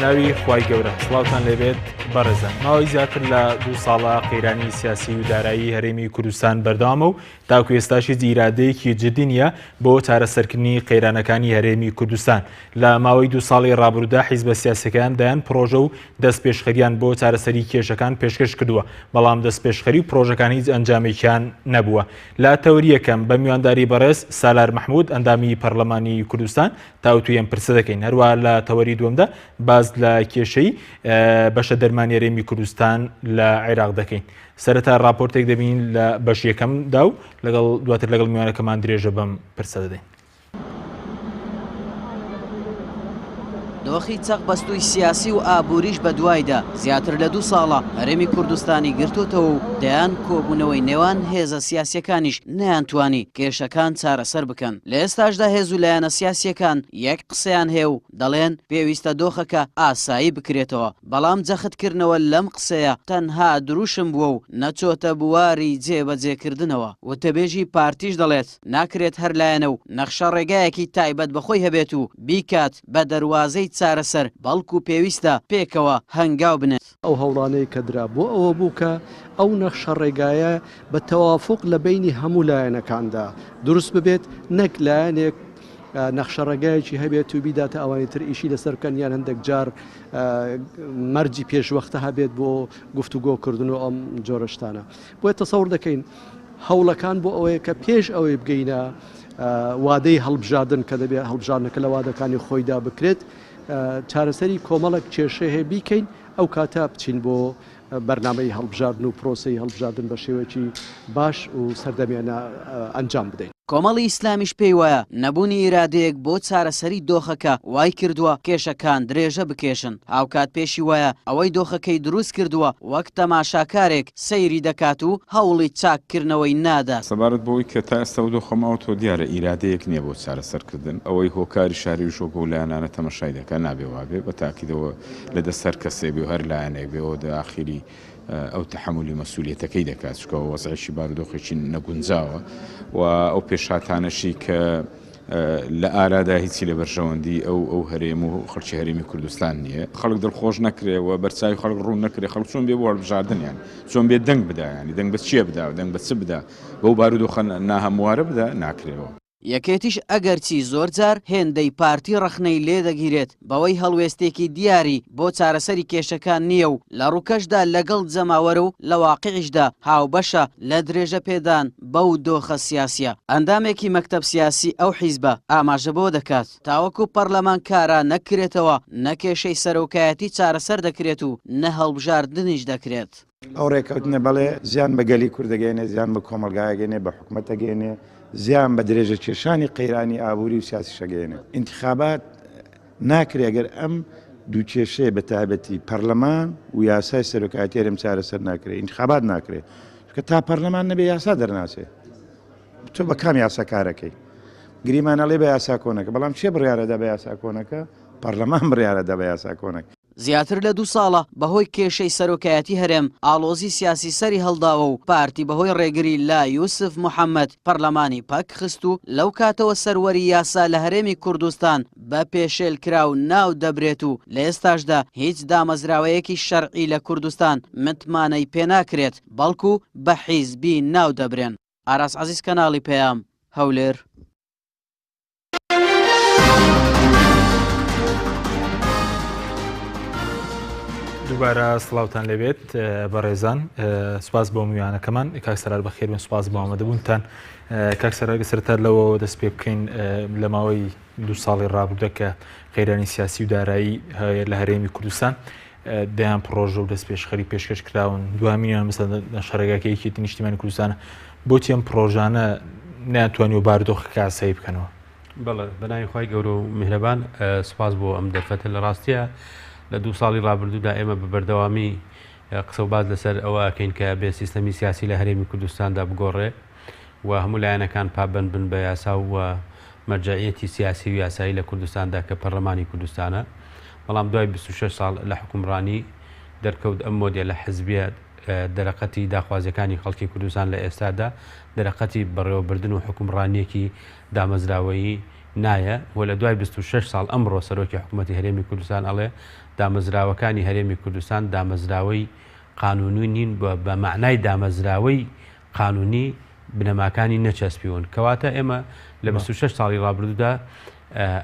بەناوی خوای گەورە سڵاوتان لێبێت بەڕێزان ماوەی زیاتر لە دوو ساڵە قەیرانی سیاسی و دارایی هەرێمی کوردستان بەردەوامە و تاکو ئێستاش هیچ ئیرادەیەکی جدی نییە بۆ چارەسەرکردنی قەیرانەکانی هەرێمی کوردستان. لە ماوەی دوو ساڵی ڕابردوودا حیزبە سیاسیەکان دەیان پڕۆژە و دەستپێشخەریان بۆ چارەسەری کێشەکان پێشکەش کردووە، بەڵام دەستپێشخەری و پڕۆژەکان هیچ ئەنجامێکیان نەبووە. لە تەوەری یەکەم بە میوانداری بەڕێز سالار مەحمود ئەندامی پەرلەمانی کوردستان تاوتوێی ئەم پرسە دەکەین. هەروەها لە تەوەری دووەمدا باس لە کێشەی بەشە دەرمانی هەرێمی کوردستان لە عێراق دەکەین. سەرەتا ڕاپۆرتێک دەبینین لە بەش یەکەمدا و لەگەڵ دواتر لەگەڵ میوانەکەمان درێژە بەم پرسە دەدەین. دۆخی چەقبەستووی سیاسی و ئابووریش بەدوایدا زیاتر لە دوو ساڵە هەرێمی کوردستانی گرتۆتەوە و دەیان کۆبوونەوەی نێوان هێزە سیاسییەکانیش نەیانتوانی کێشەکان چارەسەر بکەن. لە ئێستاشدا هێز و لایەنە سیاسییەکان یەک قسەیان هەیە و دەڵێن پێویستە دۆخەکە ئاسایی بکرێتەوە، بەڵام جەختکردنەوە لەم قسەیە تەنها دروشم بووە و نەچۆتە بواری جێبەجێکردنەوە. وتەبێژی پارتیش دەڵێت، ناکرێت هەر لایەنە و نەخشەڕێگایەکی تایبەت بەخۆی هەبێت و بیکات بە دەروازەی چارەسەر، بەڵکو پێویستە پێکەوە هەنگاو بنێت. ئەو هەوڵانەی کە درا بۆ ئەوە بوو کە ئەو نەخشەڕێگایە بە تەوافوق لە بەینی هەموو لایەنەکاندا دروست ببێت، نەک لایەنێک نەخشەڕێگایەکی هەبێت و بیداتە ئەوانی تر ئیشی لەسەر بکەن یان هەندێک جار مەرجی پێشوەختە هەبێت بۆ گفتوگۆکردن و ئەم جۆرە شتانە. بۆیە تەسەور دەکەین هەوڵەکان بۆ ئەوەیە کە پێش ئەوەی بگەینە وادەی هەڵبژاردن کە دەبێت هەڵبژاردنەکە لە وادەکانی خۆیدا بکرێت چارەسەری کۆمەڵێک کێشە هەیە بیکەین ئەو کاتە بچین بۆ بەرنامەی هەڵبژاردن و پرۆسەی هەڵبژاردن بە شێوەیەکی باش و سەردەمیانە ئەنجام بدەین. کۆمەڵی ئیسلامیش پێی وایە نەبوونی ئیرادەیەک بۆ چارەسەری دۆخەکە وای کردووە کێشەکان درێژە بکێشن، هاوکات پێشی وایە ئەوەی دۆخەکەی دروست کردووە وەک تەماشاکارێک سەیری دەکات و هەوڵی چاککردنەوەی نادات. سەبارەت بەوەی کە تا ئێستا ئەو دۆخە ماوەتەوە دیارە ئیرادەیەک نییە بۆ چارەسەرکردن، ئەوەی هۆکاری شاریش وەک ئەو لایەنانە تەمەشای دەکات نابێ وابێ، بە تاکیدەوە لە دەست هەر کەسێک بێ و هەر لایەنێک بێ و ئاخیری ئەو تەحەمولی مەسولیەتەکەی دەکات، چونکە ئەوە وەزعێکی بارودۆخێکی نەگونجاوە و ئەو پێشهاتانەشی کە لە ئارادا هیچی لە بەرژەوەندی ئەو ئەو هەرێم و خەڵکی هەرێمی کوردستان نییە. خەڵک دڵخۆش نەکرێ و بەرچاوی خەڵک ڕوون نەکرێ، خەڵک چۆن بێ بۆ هەڵبژاردن یان چۆن بێ دەنگ بدا یانی دەنگ بە چییە بدا و دەنگ بە چ بدا بەو بارودۆخە ناهەموارە بدا ناکرێەوە. یەکێتیش ئەگەرچی زۆرجار هێندەی پارتی ڕەخنەی لێدەگیرێت بەوەی هەڵوێستێکی دیاری بۆ چارەسەری کێشەکان نییە و لە ڕووکەشدا لەگەڵ جەماوەر و لە واقیعیشدا هاوبەشە لە درێژەپێدان بەو دۆخە سیاسییە. ئەندامێکی مەکتەب سیاسی ئەو حیزبە ئاماژە بەوە دەکات، تاوەکو پەرلەمان کارا نەکرێتەوە نە کێشەی سەرۆکایەتی چارەسەر دەکرێت و نە هەڵبژاردنیش دەکرێت. ئەو ڕێککەوتنە بەڵێ زیان بە گەلی کورد دەگەیەنێ، زیان بە کۆمەڵگا ئەگەیەنێ، بە حکومەت ئەگەیەنێ، زیان بە درێژەکێشانی قەیرانی ئابووری و سیاسیش ئەگەیەنێ. ئینتخابات ناکرێ ئەگەر ئەم دوو کێشەیە بە تایبەتی پەرلەمان و یاسای سەرۆکایەتی هەرێم چارەسەر ناکرێ، ئینتخابات ناکرێ. چونکە تا پەرلەمان نەبێ یاسا دەرناچێ. تۆ بە کام یاسا کارەکەی؟ گریمان ئەڵێ بە یاسا کۆنەکە، بەڵام کێ بڕیارەدا بە یاسا کۆنەکە؟ پەرلەمان بڕیارەدا بە یاسا کۆنەکە. زیاتر لە دوو ساڵە بەهۆی کێشەی سەرۆکایەتی هەرێم ئاڵۆزی سیاسی سەری هەڵداوە و پارتی بەهۆی ڕێگری لە یوسف محەمەد پەرلەمانی پەکخست و لەو کاتەوە سەروەری یاسا لە هەرێمی کوردستان بە پێشێلکراو ناو دەبرێت و لە ئێستاشدا هیچ دامەزراوەیەکی شەرعی لە کوردستان متمانەی پێناکرێت بەڵکو بە حیزبی ناو دەبرێن. ئاراس عەزیز کەناڵی پەیام، هەولێر. دووبارە سڵاوتان لێبێت بەڕێزان سپاس بۆ میوانەکەمان کاک سەرار بەخێربێن سپاس بۆ ئامادەبوونتان کاک سەرار سەرەتا لەوەوە دەست پێ بکەین لە ماوەی دوو ساڵی ڕابردووە کە قەیرانی سیاسی و دارایی هەیە لە هەرێمی کوردستان دەیان پڕۆژە و دەستپێشخەری پێشکەش کراون دوامینیان مەسەلەن شەڕێگاکە یەکێتی نیشتیمانی کوردستانە بۆچی ئەم پڕۆژانە نەیانتوانیوە بارودۆخەکە ئاسایی بکەنەوە؟ بەڵێ بەناوی خوای گەورە و میهرەبان سوپاس بۆ ئەم دەرفەتە لە ڕاستیە لە دوو ساڵی ڕابردوودا ئێمە بە بەردەوامی قسە و باس لەسەر ئەوە ئەکەین کە بێ سیستەمی سیاسی لە هەرێمی کوردستاندا بگۆڕێ و هەموو لایەنەکان پابەند بن بە یاسا و مەرجەعیەتی سیاسی و یاسایی لە کوردستاندا کە پەرلەمانی کوردستانە بەڵام دوای 26 ساڵ لە حوکمڕانی دەرکەوت ئەم مۆدێلە حزبیە دەرەقەتی داخوازیەکانی خەڵکی کوردستان لە ئێستادا دەرەقەتی بەڕێوەبردن و حوکمڕانیەکی دامەزراوەیی نایە و لە دوای 26 ساڵ ئەمڕۆ سەرۆکی حکوومەتی هەرێمی کوردستان ئەڵێ دامەزراوەکانی هەرێمی کوردستان دامەزراوەی قانونی نین بە مەعنای دامەزراوەی قانونی بنەماکانی نەچەسپیون. کەواتە ئێمە لە 26 ساڵی ڕابردوودا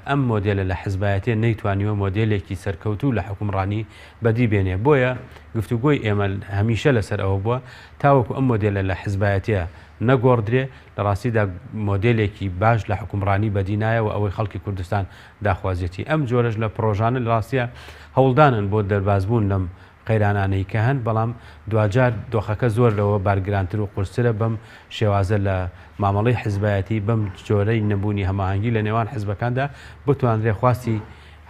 ئەم مۆدێلە لە حزبایەتیە نەیتوانیوە مۆدێلێکی سەرکەوتوو لە حوکمڕانی بەدی بێنێ. بۆیە گفتوگۆی ئێمە هەمیشە لەسەر ئەوە بووە تاوەکو ئەم مۆدێلە لە حزبایەتیە نەگۆڕدرێ لە ڕاستیدا مۆدێلێکی باش لە حوکمڕانی بەدی نایە و ئەوەی خەڵکی کوردستان داخوازیەتی. ئەم جۆرەش لە پڕۆژانە لە ڕاستیا هەوڵدانن بۆ دەربازبوون لەم قەیرانانەی کە هەن، بەڵام دواجار دۆخەکە زۆر لەوە بارگرانتر و قورسترە، بەم شێوازە لە مامەڵەی حزبایەتی، بەم جۆرەی نەبوونی هەماهەنگی لە نێوان حزبەکاندا بتوانرێ خواستی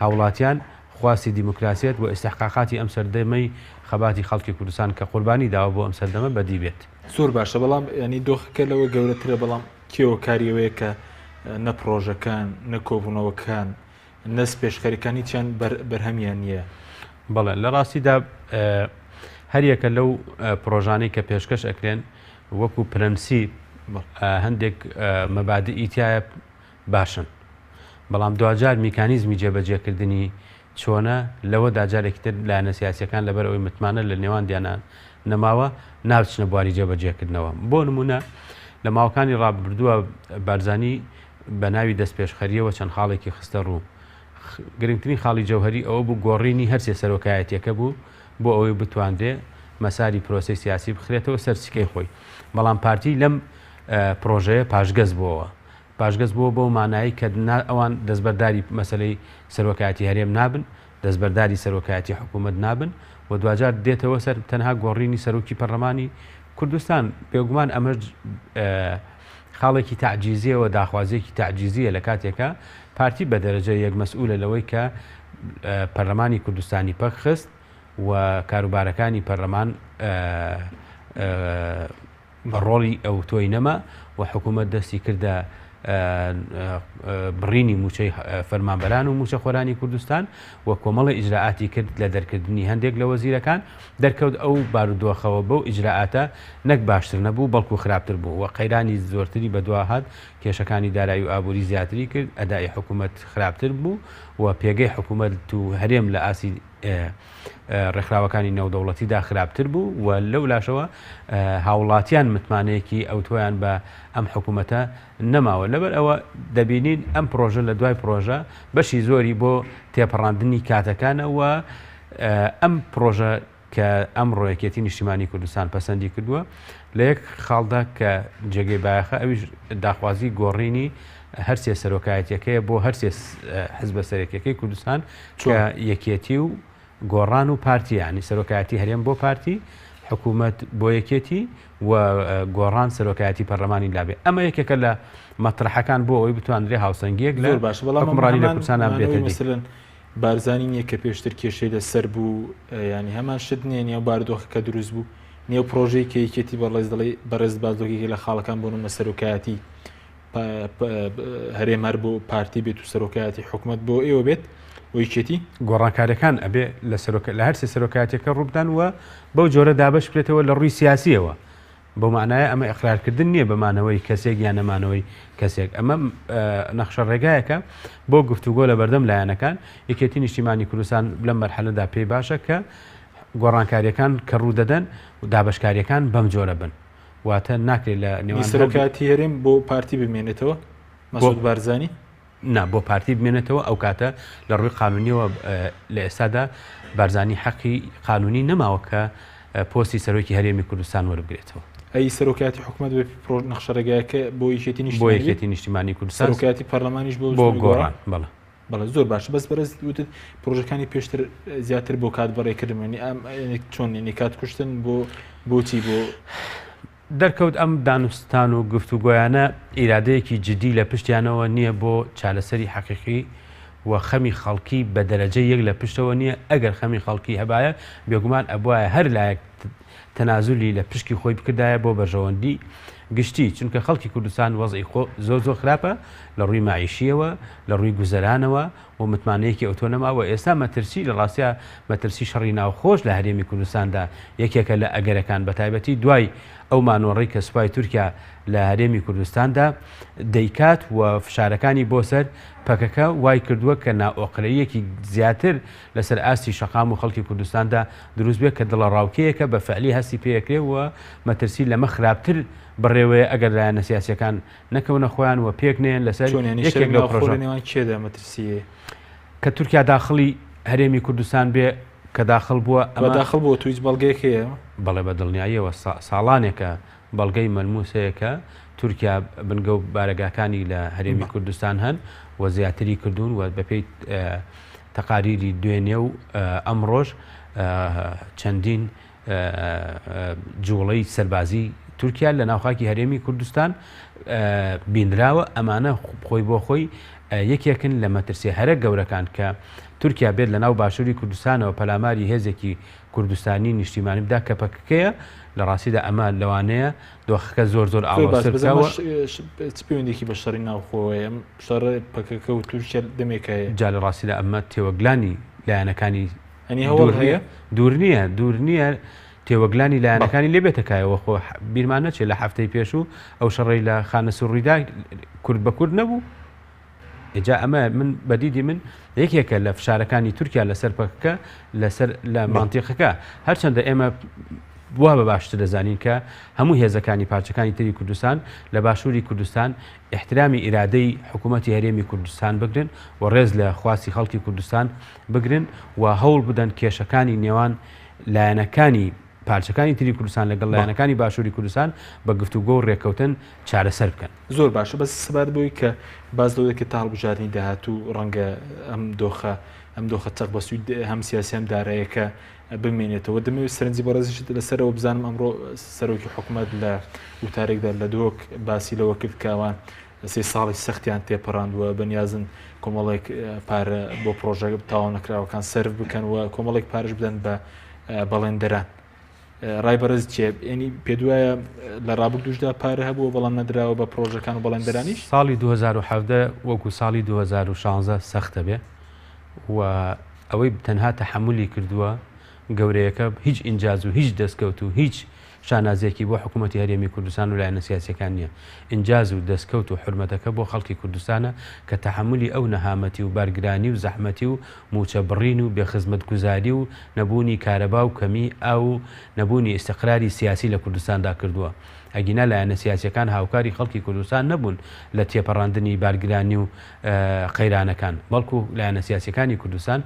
هاوڵاتیان، خواستی دیموکراسیەت و ئیستحقاقاتی ئەم سەردەمەی خەباتی خەڵکی کوردستان کە قوربانی داوە بۆ ئەم سەردەمە بەدی بێت. زۆر باشە، بەڵام یانی دۆخەکە لەوە گەورەترە، بەڵام کێ هۆکاری ئەوەیە کە نە پڕۆژەکان، نە کۆبوونەوەکان، دەستپێشخەریەکان هیچیان بەرهەمیان نییە. بەڵێ لە ڕاستیدا هەریەکە لەو پرۆژانەی کە پێشکەش ئەکرێن وەکو پرەنسیپ هەندێک مەبادئی تایە باشن بەڵام دواجار میکانیزمی جێبەجێکردنی چۆنە لەوەدا جارێکی تر لایەنە سیاسەکان لەبەر ئەوەی متمانە لە نێوان دیانە نەماوە ناچنە بواری جێبەجێکردنەوە بۆ نمونە لە ماوەکانی ڕابردووە بارزانی بە ناوی دەستپێشخەرییەوە چەند خاڵێکی خستە ڕوو. گرنگترین خاڵی جەوهەری ئەوە بوو گۆڕینی هەرسێ سەرۆکایەتییەکە بوو بۆ ئەوەی بتوانرێ مەساری پرۆسەی سیاسی بخرێتەوە سەر سکەی خۆی. بەڵام پارتی لەم پرۆژەیە پاشگەز بووەوە. پاشگەز بووە بەو مانایەی کە ئەوان دەستبەرداری مەسەلەی سەرۆکایەتی هەرێم نابن، دەستبەرداری سەرۆکایەتی حکوومەت نابن و دواجار دێتەوە سەر تەنها گۆڕینی سەرۆکی پەرلەمانی کوردستان. بێگومان ئەمەش خاڵێکی تەعجیزییە و داخوازییەکی تەعجیزییە لە کاتێکا پارتی بە دەرەجە یەک مەسئولە لەوەی کە پەرلەمانی کوردستانی پەک خست و کاروبارەکانی پەرلەمان ڕۆڵی ئەوتۆی نەما و حکوومەت دەستی کردە بڕینی مووچەی فەرمانبەران و مووچەخۆرانی کوردستان و کۆمەڵی ئیجرائاتی کرد لە دەرکردنی هەندێک لە وەزیرەکان، دەرکەوت ئەو بارودۆخەوە بەو ئیجرائاتە نەک باشتر نەبوو بەڵکو خراپتر بوو و قەیرانی زۆرتری بەدوا هات، کێشەکانی دارایی و ئابووری زیاتری کرد، ئەدائی حکوومەت خراپتر بوو و پێگەی حکوومەت و هەرێم لە ئاستی ڕێکخراوەکانی نێودەوڵەتیدا خراپتر بوو و لەو لاشەوە هاوڵاتیان متمانەیەکی ئەوتۆیان بە ئەم حکوومەتە نەماوە. لەبەر ئەوە دەبینین ئەم پرۆژە لە دوای پرۆژە بەشی زۆری بۆ تێپەڕاندنی کاتەکانە و ئەم پرۆژە کە ئەمڕۆ یەکێتی نیشتیمانی کوردستان پەسەندی کردووە لە یەک خاڵدا کە جێگەی بایەخە ئەویش داخوازی گۆڕینی هەرسێ سەرۆکایەتیەکەیە بۆ هەرسێ حزبە سەرەکیەکەی کوردستان کە یەکێتی و گۆڕان و پارتی یانی سەرۆکایەتی هەرێم بۆ پارتی حکوومەت بۆ یەکێتی و گۆڕان سەرۆکایەتی پەرلەمانی لابێ ئەمە یەکێکە لە مەترحەکان بۆ ئەوەی بتواندرێ هاوسەنگیەک لە باش بەڵام حکومڕانی لە کوردستان بێتە دی. مثلەن بارزانی نییە کە پێشتر کێشەی لەسەر بوو ینی هەمان شت نییە نێو بارودۆخەکە دروست بوو نێو پرۆژەی کە یەکێتی بەڕێز دەڵێ بەڕێز بازدۆکێکی لە خاڵەکان بۆ نمونە سەرۆکایەتی هەرێم هەر بۆ پارتی بێت و سەرۆکایەتی حکومەت بۆ ئێوە بێت بۆ یەکێتی. گۆڕانکاریەکان ئەبێ لە سەرۆک لە هەرسێ سەرۆکایەتیەکە ڕووبدان و بەو جۆرە دابەش بکرێتەوە لە ڕووی سیاسیەوە بەو مانایە ئەمە ئیقرارکردن نییە بە مانەوەی کەسێک یان نەمانەوەی کەسێک ئەمە نەخشە ڕێگایەکە بۆ گفتوگۆ لە بەردەم لایەنەکان یەکێتی نیشتیمانی کوردستان لەم مەرحەلەدا پێی باشە کە گۆڕانکاریەکان کە ڕوودەدەن و دابەشکاریەکان بەم جۆرە بن واتە ناکرێت لە نێوان سەرۆکایەتی هەرێم بۆ پارتی بمێنێتەوە مەسعود بارزانی؟ نا بۆ پارتی بمێنێتەوە ئەو کاتە لە ڕووی قانونیەوە لە ئێستادا بارزانی حەقی قانونی نەماوە کە پۆستی سەرۆکی هەرێمی کوردستان وەربگرێتەوە. ئەی سەرۆکایەتی حکومەت بە پرۆ نەخشە ڕێگایەکە بۆ یەکێتی نیشتیمانی بۆ یەکێتی نیشتیمانی کوردستان سەرۆکایەتی پەرلەمانیش بۆ بۆ گۆڕان بەڵێ. بەڵێ زۆر باشە بەس بەرز وتت پرۆژەکانی پێشتر زیاتر بۆ کات بەڕێکردن ینی ئەم چۆن ینی کات کوشتن بۆ بۆچی بۆ دەرکەوت ئەم دانوستان و گفتوگۆیانە ئیرادەیەکی جدی لە پشتیانەوە نییە بۆ چارەسەری حەقیقی و خەمی خەڵکی بە دەرەجە یەک لە پشتەوە نییە، ئەگەر خەمی خەڵکی هەبایە بێگومان ئەبوایە هەر لایەک تەنازولی لە پشکی خۆی بکردایە بۆ بەرژەوەندی. گشتی، چونکە خەڵکی کوردستان وەزعی خۆ زۆر زۆر خراپە لە ڕووی مەعیشییەوە، لە ڕووی گوزەرانەوە و متمانەیەکی ئەوتۆ نەماوە، ئێستا مەترسی لە ڕاستیا مەترسی شەڕی ناوخۆش لە هەرێمی کوردستاندا یەکێکە لە ئەگەرەکان بەتایبەتی دوای ئەو مانۆڕەی کە سوپای تورکیا لە هەرێمی کوردستاندا دەیکات و فشارەکانی بۆ سەر پەکەکە وای کردووە کە نائۆقرەییەکی زیاتر لەسەر ئاستی شەقام و خەڵکی کوردستاندا دروست بێت کە دڵەڕاوکێیەکە بە فعلی هەستی پێکرێ و مەترسی لەمە خراپتر بەڕێوەیە ئەگەر لایەنە سیاسیەکان نەکەونە خۆیان و پێک نەیەن لەسەر چۆن یانی یەکێک شەرم لەو ناوخۆ پرۆژە لە نێوان کێدا مەترسی هەیە؟ کە تورکیا داخڵی هەرێمی کوردستان بێ کە داخڵ بووە بە ئەمە داخڵ بووە تو هیچ بەڵگەیەک هەیە؟ بەڵێ بە دڵنیاییەوە ساڵانێکە بەڵگەی مەلموس هەیە کە تورکیا بنگە و بارەگاکانی لە هەرێمی کوردستان هەن و زیاتری کردوون و بەپێی تەقاریری دوێنێ و ئەمڕۆش چەندین جوڵەی سەربازی تورکیا لە ناو خاکی هەرێمی کوردستان بینراوە، ئەمانە خۆی بۆ خۆی یەکێکن لە مەترسیە هەرە گەورەکان کە تورکیا بێت لە ناو باشووری کوردستانەوە پەلاماری هێزێکی کوردستانی نیشتیمانی بدا کە پەکەکەیە، لە ڕاستیدا ئەمە لەوانەیە دۆخەکە زۆر زۆر زۆر باش، ئاڵۆزتر بەس بکا و ئەمەش چ پەیوەندیەکی بە شەڕی ناوخۆوە هەیە؟ ئەم شەڕە پەکەکە و تورکیا دەمێکە هەیە. جا لە ڕاستیدا ئەمە تێوەگلانی لایەنەکانی ئەنی هەوڵ دوور هەیە؟ نییە دوور نییە دوور نییە تێوەگلانی لایەنەکانی لێ بێتە کایەوە خۆ بیرمان نەچێت لە هەفتەی پێشوو ئەو شەڕەی لە خانەسوور ڕوویدا کورد بە کورد نەبوو جا ئەمە من بەدیدی من یەکێکە لە فشارەکانی تورکیا لەسەر پەکەکە لەسەر لە مانتیقەکە هەرچەندە ئێمە وا بە باشتر دەزانین کە هەموو هێزەکانی پارچەکانی تری کوردستان لە باشووری کوردستان ئیحترامی ئیرادەی حکوومەتی هەرێمی کوردستان بگرن و ڕێز لە خواستی خەڵکی کوردستان بگرن و هەوڵ بدەن کێشەکانی نێوان لایەنەکانی پارچەکانی تری کوردستان لەگەڵ لایەنەکانی باشووری کوردستان بە گفتوگۆ و رێککەوتن چارەسەر بکەن. زۆر باشە بەس سەبارەت بەوەی کە باس لەوە دەکرێت تا هەڵبژاردنی داهاتوو ڕەنگە ئەم دۆخە ئەم دۆخە چەق بەسووی هەم سیاسی هەم دارایەکە بمێنێتەوە دەمەوێت سەرنجی بەڕێزیشت لەسەرەوە بزانم ئەمڕۆ سەرۆکی حکوومەت لە وتارێکدا لە دهۆک باسی لەوە کرد کە ئەوان سێ ساڵی سەختیان تێپەڕاندووە، بەنیازن کۆمەڵێک پارە بۆ پڕۆژە تەواو نەکراوەکان سەرف بکەن و کۆمەڵێک پارەش بدەن بە بەڵێندەران. ڕای بەڕێز چیە؟ یعنی پێدوایە لە ڕابردووشدا پارە هەبووە بەڵام نەدراوە بە پڕۆژەکان و بەڵێندەرانیش؟ ساڵی 2017 وەکو ساڵی 2016 سەختە بێ و ئەوەی تەنها تەحەمولی کردووە گەورەیەکە هیچ ئینجاز و هیچ دەستکەوت و هیچ شانازیەکی بۆ حکومەتی هەرێمی کوردستان و لایەنە سیاسیەکان نیە. ئینجاز و دەستکەوت و حورمەتەکە بۆ خەڵکی کوردستانە کە تەحەمولی ئەو نەهامەتی و بارگرانی و زەحمەتی و موچە بڕین و بێ خزمەتگوزاری و نەبوونی کارەبا و کەمی ئاو و نەبوونی ئیستقراری سیاسی لە کوردستاندا کردووە. ئەگینا لایەنە سیاسیەکان هاوکاری خەڵکی کوردستان نەبوون لە تێپەڕاندنی بارگرانی و قەیرانەکان، بەڵکو لایەنە سیاسیەکانی کوردستان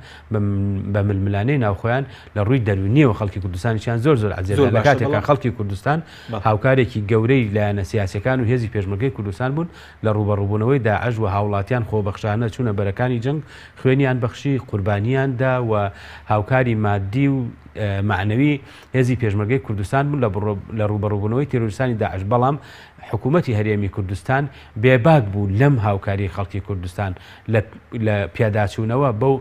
بە ململانێی ناوخۆیان لە ڕووی دەروونیەوە خەڵکی کوردستانیشیان زۆر زۆر عەزیەت دا، لە کاتێکا خەڵکی کوردستان هاوکارێکی گەورەی لایەنە سیاسیەکان و هێزی پێشمەرگەی کوردستان بوون لە ڕووبەڕووبوونەوەی داعش و هاوڵاتیان خۆبەخشانە چوونە بەرەکانی جەنگ خوێنیان بەخشی قوربانیان دا و هاوکاری مادی و مەعنەوی هێزی پێشمەرگەی کوردستان بوون لە ڕووبەڕووبوونەوەی تێرۆریستانی داعش، بەڵام حکوومەتی هەرێمی کوردستان بێباک بوو لەم هاوکاریی خەڵکی کوردستان لە لە پیاداچوونەوە بەو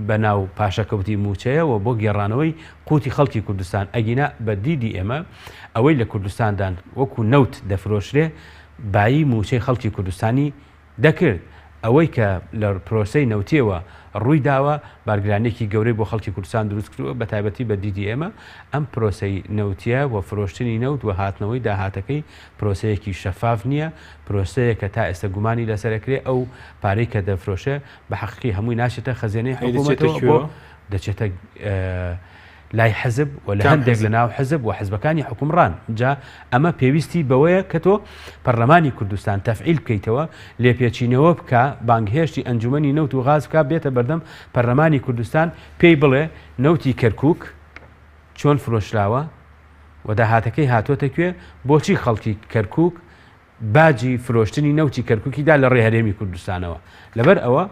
بەناو پاشەکەوتی مووچەیە و بۆ گێڕانەوەی قوتی خەڵکی کوردستان، ئەگینا بە دیدی ئێمە ئەوەی لە کوردستاندان وەکوو نەوت دەفرۆشرێ بایی مووچەی خەڵکی کوردستانی دەکرد، ئەوەی کە لە پرۆسەی نەوتیەوە ڕووی داوە بارگرانیەکی گەورەی بۆ خەڵکی کوردستان دروست کردووە، بە تایبەتی بە دیدی ئێمە ئەم پرۆسەی نەوتیە و فرۆشتنی نەوت و هاتنەوەی داهاتەکەی پرۆسەیەکی شەفاف نیە، پرۆسەیەکە تا ئێستا گومانی لەسەر ئەکرێ، ئەو پارەی کە دەفرۆشێ بە حەقیقی هەمووی ناچێتە خەزێنەی حکومەتەوە بۆ دەچێتە لای حزب و لە هەندێک لە ناو حزب و حزبەکانی حوکمڕان. جا ئەمە پێویستی بەوەیە کە تۆ پەرلەمانی کوردستان تەفعیل بکەیتەوە، لێپێچینەوە بکا، بانگهێشتی ئەنجومەنی نەوت و غاز بکا بێتە بەردەم پەرلەمانی کوردستان پێی بڵێ نەوتی کەرکوک چۆن فرۆشراوە و داهاتەکەی هاتۆتە کوێ، بۆچی خەڵکی کەرکوک باجی فرۆشتنی نەوتی کەرکوکی دا لە ڕێ هەرێمی کوردستانەوە. لەبەر ئەوە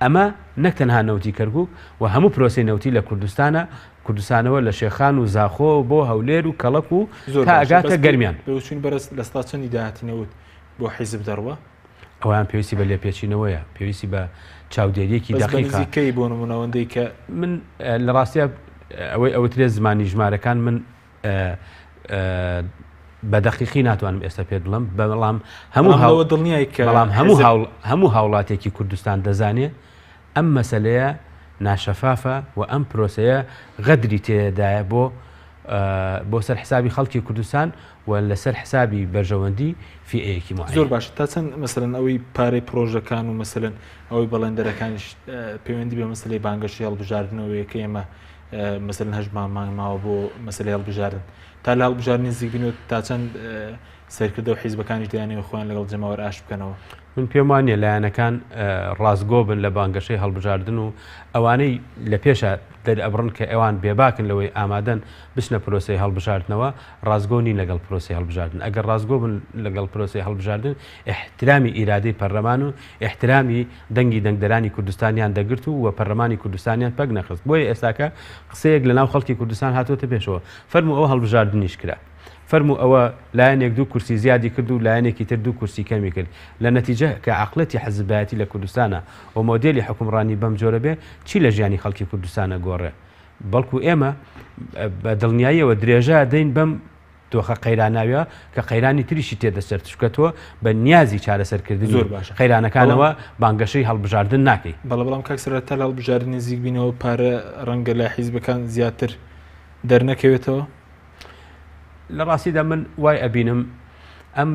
ئەمە نەک تەنها نەوتی کەرکوک و هەموو پرۆسەی نەوتی لە کوردستانە کوردستانەوە لە شێخان و زاخۆ بۆ هەولێر و کەڵەک و زۆر تا باشە ئەگاتە بەس گەرمیان. بەوچوون بەرز لە سەدا چەندی داهاتی نەوت بۆ حیزب دەڕوا؟ ئەوەیان پێویستی بە لێپێچینەوەیە، پێویستی بە چاودێریەکی بەس بە دەقیقە. نزیکەی بۆ نموونە ئەوەندەی کە. من لە ڕاستیا ئەوەی ئەوترێ زمانی ژمارەکان من. بە دەقیقی ناتوانم ئێستا پێت بڵێم بەڵام هەموو هاو دڵنیای کە بەڵام هەموو هاوڵ هەموو هاوڵاتێکی کوردستان دەزانێ ئەم مەسەلەیە ناشەفافە و ئەم پرۆسەیە غەدری تێدایە بۆ بۆ سەر حسابی خەڵکی کوردستان و لەسەر حسابی بەرژەوەندی فیئەیەکی معەیەن. زۆر باشە تا چەند مەسەلەن ئەوەی پارەی پرۆژەکان و مەسەلەن ئەوەی بەڵێندەرەکانیش پەیوەندی بە مەسەلەی بانگەشەی هەڵبژاردنەوەیە کە ئێمە مەسەلەن هەشت مانگ ماوە بۆ مەسەلەی هەڵبژاردن تا لە هەڵبژاردن نزیک بین و تا چەند سەرکردە و حیزبەکانیش دەیانەوێت خۆیان لەگەڵ جەماوەر ئاشت بکەنەوە؟ من پێم وا نییە لایەنەکان ڕاستگۆ بن لە بانگەشەی هەڵبژاردن و ئەوانەی لە پێشا دەرئەبڕن کە ئەوان بێباکن لەوەی ئامادەن بچنە پرۆسەی هەڵبژاردنەوە ڕاستگۆ نین لەگەڵ پرۆسەی هەڵبژاردن ئەگەر ڕاستگۆ بن لەگەڵ پرۆسەی هەڵبژاردن ئیحترامی ئیرادەی پەرلەمان و ئیحترامی دەنگی دەنگدەرانی کوردستانیان دەگرت و و پەرلەمانی کوردستانیان پەک نەخست بۆیە ئێستاکە قسەیەک لەناو خەڵکی کوردستان هاتووەتە پێشەوە فەرموو ئەوە هەڵبژاردنیش کرا. فەرموو ئەوە لایەنێک دوو کورسی زیادی کرد و لایەنێکی تر دوو کورسی کەمی کرد. لە نەتیجە کە عەقڵێتی حزبایەتی لە کوردستانا و مۆدێلی حوکمڕانی بەم جۆرە بێ چی لە ژیانی خەڵکی کوردستان ئەگۆڕێ؟ بەڵکو ئێمە بە دڵنیاییەوە درێژە ئەدەین بەم دۆخە قەیراناویە کە قەیرانی تریشی تێدەچێت چونکە تۆ بە نیازی چارەسەرکردنی زۆر باشە. قەیرانەکانەوە بانگەشەی هەڵبژاردن ناکەی. بەڵێ بەڵام کاک سەردار تا لە هەڵبژاردن نزیک بینەوە پارە ڕەنگە لای حیزبەکان زیاتر دەرنەکەوێتەوە؟ لە ڕاستیدا من وای ئەبینم ئەم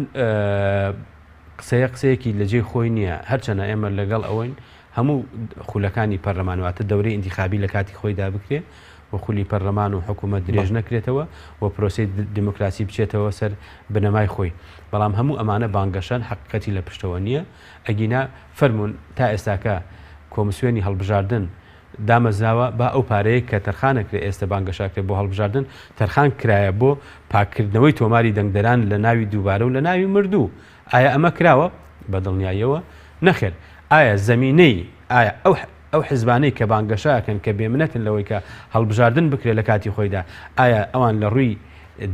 قسەیە قسەیەکی لە جێی خۆی نییە هەرچەنە ئێمە لەگەڵ ئەوەین هەموو خولەکانی پەرلەمان واتە دەورەی ئینتیخابی لە کاتی خۆیدا بکرێ و خولی پەرلەمان و حکوومەت درێژ نەکرێتەوە و پرۆسەی دیموکراسی بچێتەوە سەر بنەمای خۆی بەڵام هەموو ئەمانە بانگەشەن حقیقەتی لە پشتەوە نییە ئەگینا فەرمونون تا ئێستاکە کۆمسیۆنی هەڵبژاردن دامەزراوە، با ئەو پارەیە کە تەرخانەکرێ ئێستە بانگەشاکرێ بۆ هەڵبژاردن تەرخان کرایە بۆ پاککردنەوەی تۆماری دەنگدەران لە ناوی دووبارە و لە ناوی مردوو، ئایا ئەمە کراوە؟ بە دڵنیاییەوە نەخێر. ئایا زەمینەی ئایا ئەو ئەو حزبانەی کە بانگەشە ئەکەن کە بێمنەتن لەوەی کە هەڵبژاردن بکرێ لە کاتی خۆیدا ئایا ئەوان لە ڕووی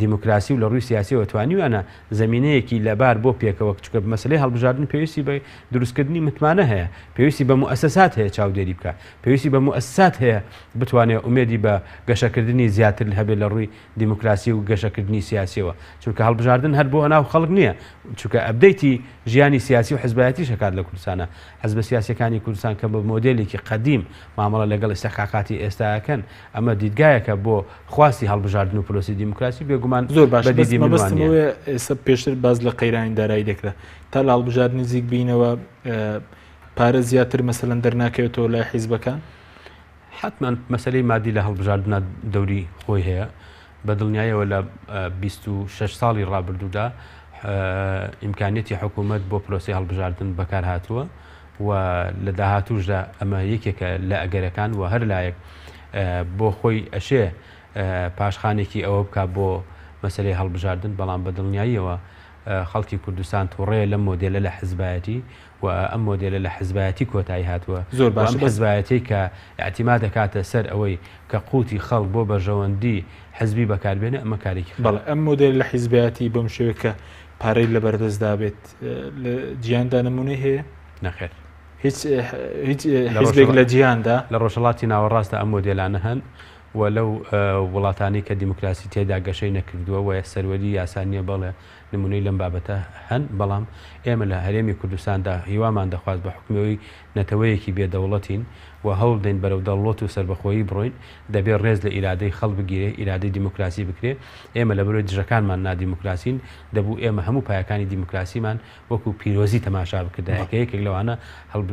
دیموکراسی و لە ڕووی سیاسیەوە توانیویانە زەمینەیەکی لەبار بۆ پێکەوە چونکە مەسەلەی هەڵبژاردن پێویستی بە دروستکردنی متمانە هەیە، پێویستی بە موئەسەسات هەیە چاودێری بکا، پێویستی بە موئەسسات هەیە بتوانێ ئومێدی بە گەشەکردنی زیاتر هەبێ لە ڕووی دیموکراسی و گەشەکردنی سیاسیەوە، چونکە هەڵبژاردن هەر بۆ ناو خەڵک نییە، چونکە ئەپدەیتی ژیانی سیاسی و حزبایەتیش ئەکات لە کوردستانا، حزبە سیاسیەکانی کوردستان کە بە مۆدێلێکی قەدیم مامەڵە لەگەڵ ئیستحقاقاتی ئێستا ئەکەن، ئەمە دیدگایەکە بۆ خواستی هەڵبژاردن و پرۆسەی دیموکراسی، بێگومان زۆر باشە بە بەس دیدی من وا مەبەستم نییە. ئەوەیە ئێستا پێشتر باس لە قەیرانی دارایی دەکرا تا لە هەڵبژاردن نزیک بینەوە پارە زیاتر مەسەلەن دەرناکەوێتەوە لای حیزبەکان؟ حەتمەن مەسەلەی مادی لە هەڵبژاردنا دەوری خۆی هەیە. بە دڵنیایەوە لە 26 ساڵی ڕابردوودا ئیمکانیەتی حکوومەت بۆ پرۆسەی هەڵبژاردن بەکار هاتووە و لە داهاتووشدا ئەمە یەکێکە لە ئەگەرەکان و هەر لایەک بۆ خۆی ئەشێ پاشخانێکی ئەوە بکا بۆ مەسەلەی هەڵبژاردن، بەڵام بە دڵنیاییەوە خەڵکی کوردستان توڕەیە لەم مۆدێلە لە حزبایەتی و ئەم مۆدێلە لە حزبایەتی کۆتایی هاتووە زۆر و باشە ئەم بەس. حزبایەتیەی کە ئیعتیماد ئەکاتە سەر ئەوەی کە قوتی خەڵک بۆ بەرژەوەندی حزبی بەکار بێنێ ئەمە کارێکی بەڵێ خراپە. ئەم مۆدێلە لە حیزبایەتی بەم شێوەیە کە پارەی لەبەردەستدا بێت لە جیهاندا نموونەی هەیە؟ نەخێر. هیچ هیچ حیزبێک لە جیهاندا؟ لە ڕۆژهەڵاتی ناوەڕاستدا ئەم مۆدێلانە هەن و لەو وڵاتانەی کە دیموکراسی تێدا گەشەی نەکردووە و سەروەری یاسا نییە بەڵێ نمونەی لەم بابەتە هەن، بەڵام ئێمە لە هەرێمی کوردستاندا هیوامان دەخواست بە حوکمی ئەوەی نەتەوەیەکی بێ دەوڵەتین و هەوڵ دەین بەرەو دەوڵەت و سەربەخۆیی بڕۆین دەبێ ڕێز لە ئیرادەی خەڵک بگیرێ، ئیرادەی دیموکراسی بکرێ، ئێمە لەبەرئەوەی دژەکانمان نادیموکراسین دەبوو ئێمە هەموو پایەکانی دیموکراسیمان وەکو پیرۆزی تەماشا بکردایە کە یەکێک لەوانە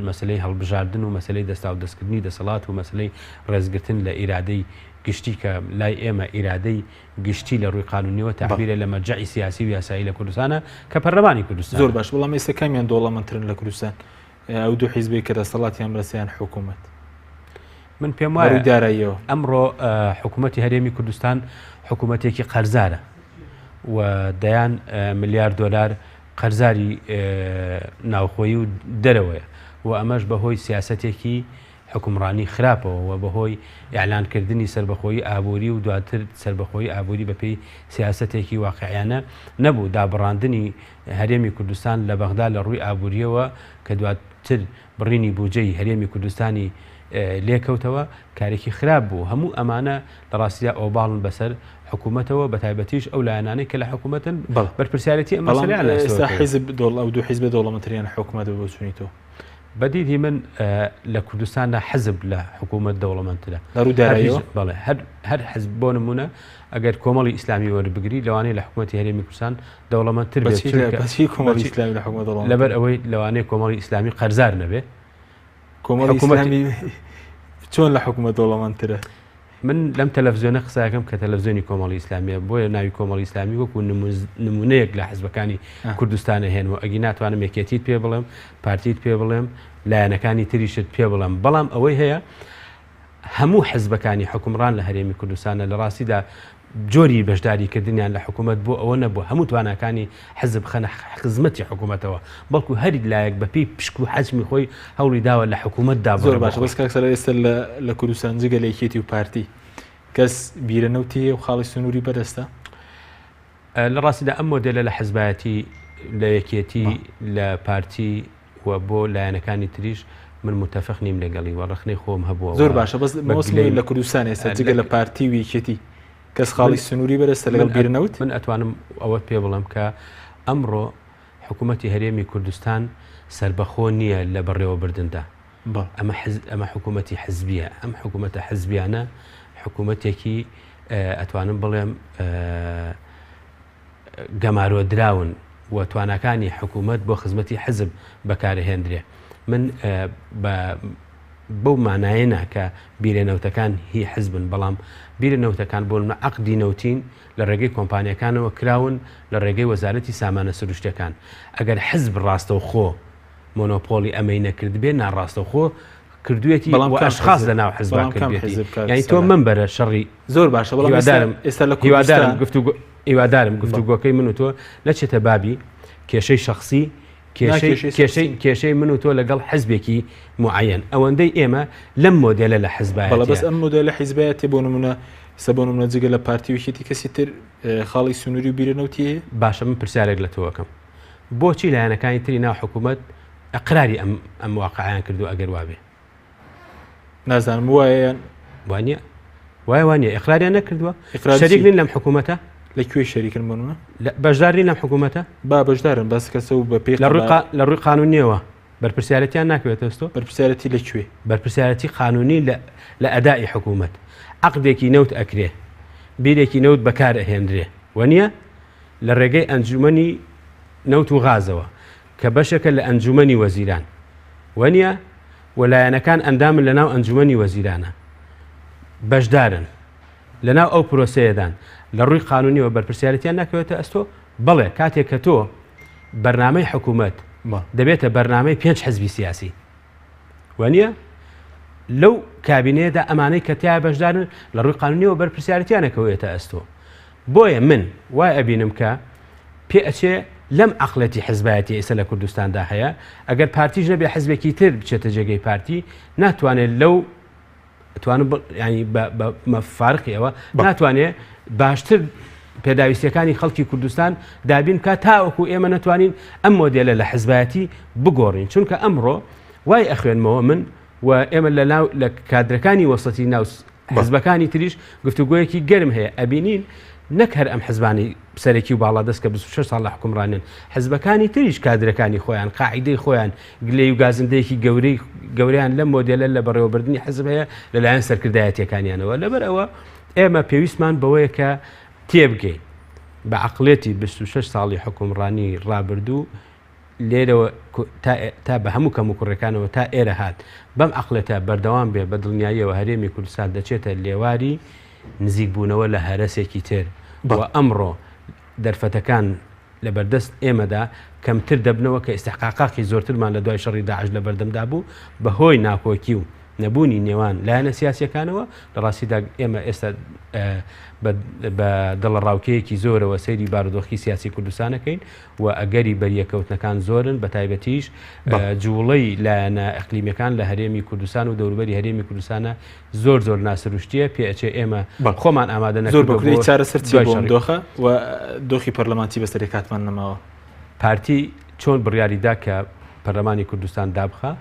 مەسەلەی هەڵبژاردن و مەسەلەی دەستاودەستکردنی دەسەڵات و مەسەلەی ڕێزگرتن لە ئیرادەی گشتی کە لای ئێمە ئیرادەی گشتی لە ڕووی قانونیەوە تەعبیرە لە مەرجەعی سیاسی و یاسایی لە کوردستانە کە پەرلەمانی کوردستانە. زۆر باش بەڵام ئێستا کامیان دەوڵەمەندترن لە کوردستان ئەو دوو حیزبەی کە دەسەڵاتیان بەدەستە یان حکوومەت؟ من پێم وایە ڕووی داراییەوە ئەمڕۆ حکوومەتی هەرێمی کوردستان حکوومەتێکی قەرزارە و دەیان ملیار دۆلار قەرزاری ناوخۆیی و دەرەوەیە و ئەمەش بەهۆی سیاسەتێکی حوکمڕانی خراپەوە و بەهۆی ئیعلانکردنی سەربەخۆیی ئابووری و دواتر سەربەخۆیی ئابووری بەپێی سیاسەتێکی واقیعیانە نەبوو، دابڕاندنی هەرێمی کوردستان لە بەغدا لە ڕووی ئابوورییەوە کە دواتر بڕینی بوجەی هەرێمی کوردستانی لێکەوتەوە کارێکی خراپ بوو. هەموو ئەمانە لە ڕاستیدا ئۆباڵن بەسەر حکوومەتەوە، بەتایبەتیش ئەو لایەنانەی کە لە حکوومەتن بەرپرسیارێتی ئەم مەسەلەیان لە ئەستۆ ئێستا حیزب دۆڵ ئەو دوو حیزبە دەوڵەمەندترین حکوومەت بە بۆچوونی تۆ؟ بە دیدی من لە کوردستاندا حزب لە حکوومەت دەوڵەمەندترە. لە ڕووی داراییەوە؟ بەڵێ هەر هەر حزب بۆ نموونە ئەگەر کۆمەڵی ئیسلامی وەربگری لەوانەیە لە حکوومەتی هەرێمی کوردستان دەوڵەمەندتر بێت چونکە بەچی کۆمەڵی ئیسلامی لە حکوومەت دەوڵەمەندترە؟ لەبەر ئەوەی لەوانەیە کۆمەڵی ئیسلامی قەرزار نەبێ. کۆمەڵی ئیسلامی چۆن لە حکوومەت دەوڵەمەندترە؟ من لەم تەلەفزیۆنە قسەکەم کە تەلەفزیۆنی کۆمەڵی ئیسلامیە بۆیە ناوی کۆمەڵی ئیسلامی وەکو نمونەیەک لە حزبەکانی کوردستانە هێنمەوە ئەگی ناتوانم یەکێتیت پێ بڵێم پارتیت پێ بڵێم لایەنەکانی تریشت پێ بڵێم بەڵام ئەوەی هەیە هەموو حزبەکانی حکومڕان لە هەرێمی کوردستانە لە ڕاستیدا جۆری بەشداری کردنیان لە حکوومەت بۆ ئەوە نەبوو هەموو تواناکانی حزب بخەنە خزمەتی حکوومەتەوە، بەڵکو هەر لایەک بە پێی پشک و حەجمی خۆی هەوڵی داوە لە حکوومەتدا زۆر باشە بەس کاک سەلار ئێستا لە لە کوردستان جگە لە یەکێتی و پارتی کەس بیرە نەوتی هەیە و خاڵی سنووری بەدەستە؟ لە ڕاستیدا ئەم مۆدێلە لە حزبایەتی لە یەکێتی لە پارتی و بۆ لایەنەکانی تریش من متفق نیم لەگەڵی و ڕەخنەی خۆم هەبووە زۆر باشە بەس مەوسمی لە کوردستان ئێستا جگە لە پارتی و یەکێتی کەس خاڵی سنووری بەرەستە لەگەڵ بیرنەوت من ئەتوانم ئەوەت پێ بڵێم کە ئەمڕۆ حکوومەتی هەرێمی کوردستان سربەخۆ نییە لە بەڕێوەبردندا ئەمە ئەمە حکوومەتی حزبیە ئەم حکوومەتە حزبیانە حکوومەتێکی ئەتوانم بڵێم گەمارۆدراون و تواناکانی حکوومەت بۆ خزمەتی حزب بەکارهێندرێ. من بە بەو مانایە نا کە بیرە نەوتەکان هی حزبن، بەڵام بیرە نەوتەکان بۆ نمونە عەقدی نەوتین لە ڕێگەی کۆمپانیاکانەوە کراون لە ڕێگەی وەزارەتی سامانە سروشتیەکان. ئەگەر حزب ڕاستەوخۆ مۆنۆپۆڵی ئەمەی نەکردبێ ناڕاستەوخۆ کردوێتی بەڵام و کام ئەشخاص حزب؟ لە ناو حزبا بەڵام کام کردوێتی حزب کاک یانی تۆ سەلام؟ مەمبەرە شەڕی زۆر باشە بەڵام ئێستا هیوادارم ئێستا لە هیوادارم کوردستان گفتوگۆ هیوادارم بەڵێ. گفتوگۆکەی من و تۆ نەچێتە بابی کێشەی شەخسی نا کێشەی کێشەی کێشەی شەخسی نییە. کێشەی من و تۆ لەگەڵ حزبێکی موعەیەن ئەوەندەی ئێمە لەم مۆدێلە لە بەڵێ حزبایەتیە بەس ئەم مۆدێلە حیزبایەتیە بۆ نمونە ئێستا بۆ نمونە جگە لە پارتی و یەکێتی کەسی تر خاڵی سنووری و بیرە نەوتی هەیە؟ باشە من پرسیارێک لە تۆ ئەکەم بۆچی لایەنەکانی تری ناو حکوومەت ئەقراری ئەم ئەم واقعیان کردو ئەگەر وابێ؟ نازانم وایە یان وانە وایە وانە ئەقراریان نەکردووە ئیقرار شەریک چی؟ نین لەم حکوومەتە لە کوێ شەریکن بۆ نمونە؟ لە- بەشدار نین لەم حکوومەتە با بەشدارن بەس کەسە و بە پێی لە ڕووی قەبا- قا- لە ڕووی قانونیەوە بەرپرسیارەتیان ناکەوێتە ئەستۆ؟ بەرپرسیارەتی لە کوێ؟ بەرپرسیارەتی قانونی لە لە ئەدائی حکوومەت عەقدێکی نەوت ئەکرێ بیرێکی نەوت بەکار ئەهێنرێ وەنیە لە ڕێگەی ئەنجومەنی نەوت و غازەوە کە بەشێکە لە ئەنجومەنی وەزیران وەنیە و لایەنەکان ئەندامن لەناو ئەنجومەنی وەزیرانە بەشدارن لەناو ئەو پرۆسەیەدان لە ڕووی قانونیەوە بەرپرسیارەتیان ناکەوێتە ئەستۆ بەڵێ کاتێک کە تۆ بەرنامەی حکوومەت دەبێتە بەرنامەی پێنج حزبی سیاسی وانە لەو کابینەیەدا ئەمانەی کە تیا بەشدارن لە ڕووی قانونیەوە بەرپرسیارەتیانەکەوێتە ئەستۆ بۆیە من وای ئەبینم کە پێ ئەچێ لەم عەقڵێتی حزبایەتی ئێستا لە کوردستاندا هەیە ئەگەر پارتیش نەبێ حزبێکی تر بچێتە جێگەی پارتی ناتوانێت لەو توانم ینی بە فارقی ئەوە ناتوانێت باشتر پێداویستیەکانی خەڵکی کوردستان دابین بکات تاوەکو ئێمە نەتوانین ئەم مۆدێلە لە حزبایەتی بگۆڕین چونکە ئەمڕۆ وای ئەخوێنمەوە من و ئێمە لە ناو لە کادرەکانی وەسەتی ناو حزبەکانی تریش گفتوگۆیەکی گەرم هەیە ئەبینین نەک هەر ئەم حزبانی سەرەکی و باڵادەست کە 26 ساڵ لە حکومڕانن حزبەکانی تریش کادرەکانی خۆیان قاعدەی خۆیان گلەی و گازندەیەکی گەورەی گەوریان لەم مۆدێلە لە بەڕێوەبردنی حزب هەیە لەلایەن سەرکردایەتیەکانیانەوە لەبەر ئەوە ئێمە پێویستمان بەوەیە کە تێبگەین بە عقلێتی 26 ساڵی حکومڕانی ڕابردوو لێرەوە تا بە هەموو کەموکوڕیەکانەوە تا ئێرە هات، بەم عەقڵێتە بەردەوام بێ بە دڵنیاییەوە هەرێمی کوردستان دەچێتە لێواری نزیکبوونەوە لە هەرەسێکی تر و ئەمڕۆ دەرفەتەکان لە بەردەست ئێمەدا کەمتر دەبنەوە کە ئیستحقاقاقی زۆرترمان لە دوای شەڕی داعش لە بەردەمدا بوو بە هۆی ناکۆکی و. نەبوونی نێوان لایەنە سیاسیەکانەوە لە ڕاستیدا ئێمە ئێستا بە دڵەڕاوکێیەکی زۆرەوە سەیری بارودۆخی سیاسی کوردستانەکەین و ئەگەری بەریەکەوتنەکان زۆرن بە تایبەتیش جوڵەی لایەنە ئەقلیمیەکان لە هەرێمی کوردستان و دەوروبەری هەرێمی کوردستانە زۆر زۆر ناسروشتیە پێ ئەچێ ئێمە خۆمان ئامادە زۆر بەکوری چارەسەر چی بۆ دۆخە و دۆخی پەرلەمانتی بەسەر کاتمان نەماوە. پارتی چۆن بڕیاری دا کە پەرلەمانی کوردستان دابخا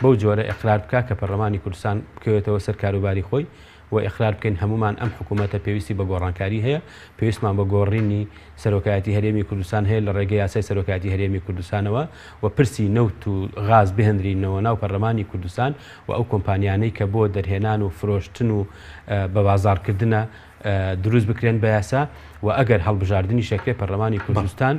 بەو جۆرە ئیقرار بکا کە پەرلەمانی کوردستان بکەوێتەوە سەر کاروباری خۆی و ئیقرار بکەین هەموومان ئەم حکوومەتە پێویستی بە گۆڕانکاری هەیە پێویستمان بە گۆڕینی سەرۆکایەتی هەرێمی کوردستان هەیە لە ڕێگەی یاسای سەرۆکایەتی هەرێمی کوردستانەوە و پرسی نەوت و غاز بهێنرینەوە ناو پەرلەمانی کوردستان و ئەو کۆمپانیانەی کە بۆ دەرهێنان و فرۆشتن و بە بازاڕکردنە دروست بکرێن بە یاسا و ئەگەر هەڵبژاردنیش ئەکرێ پەرلەمانی کوردستان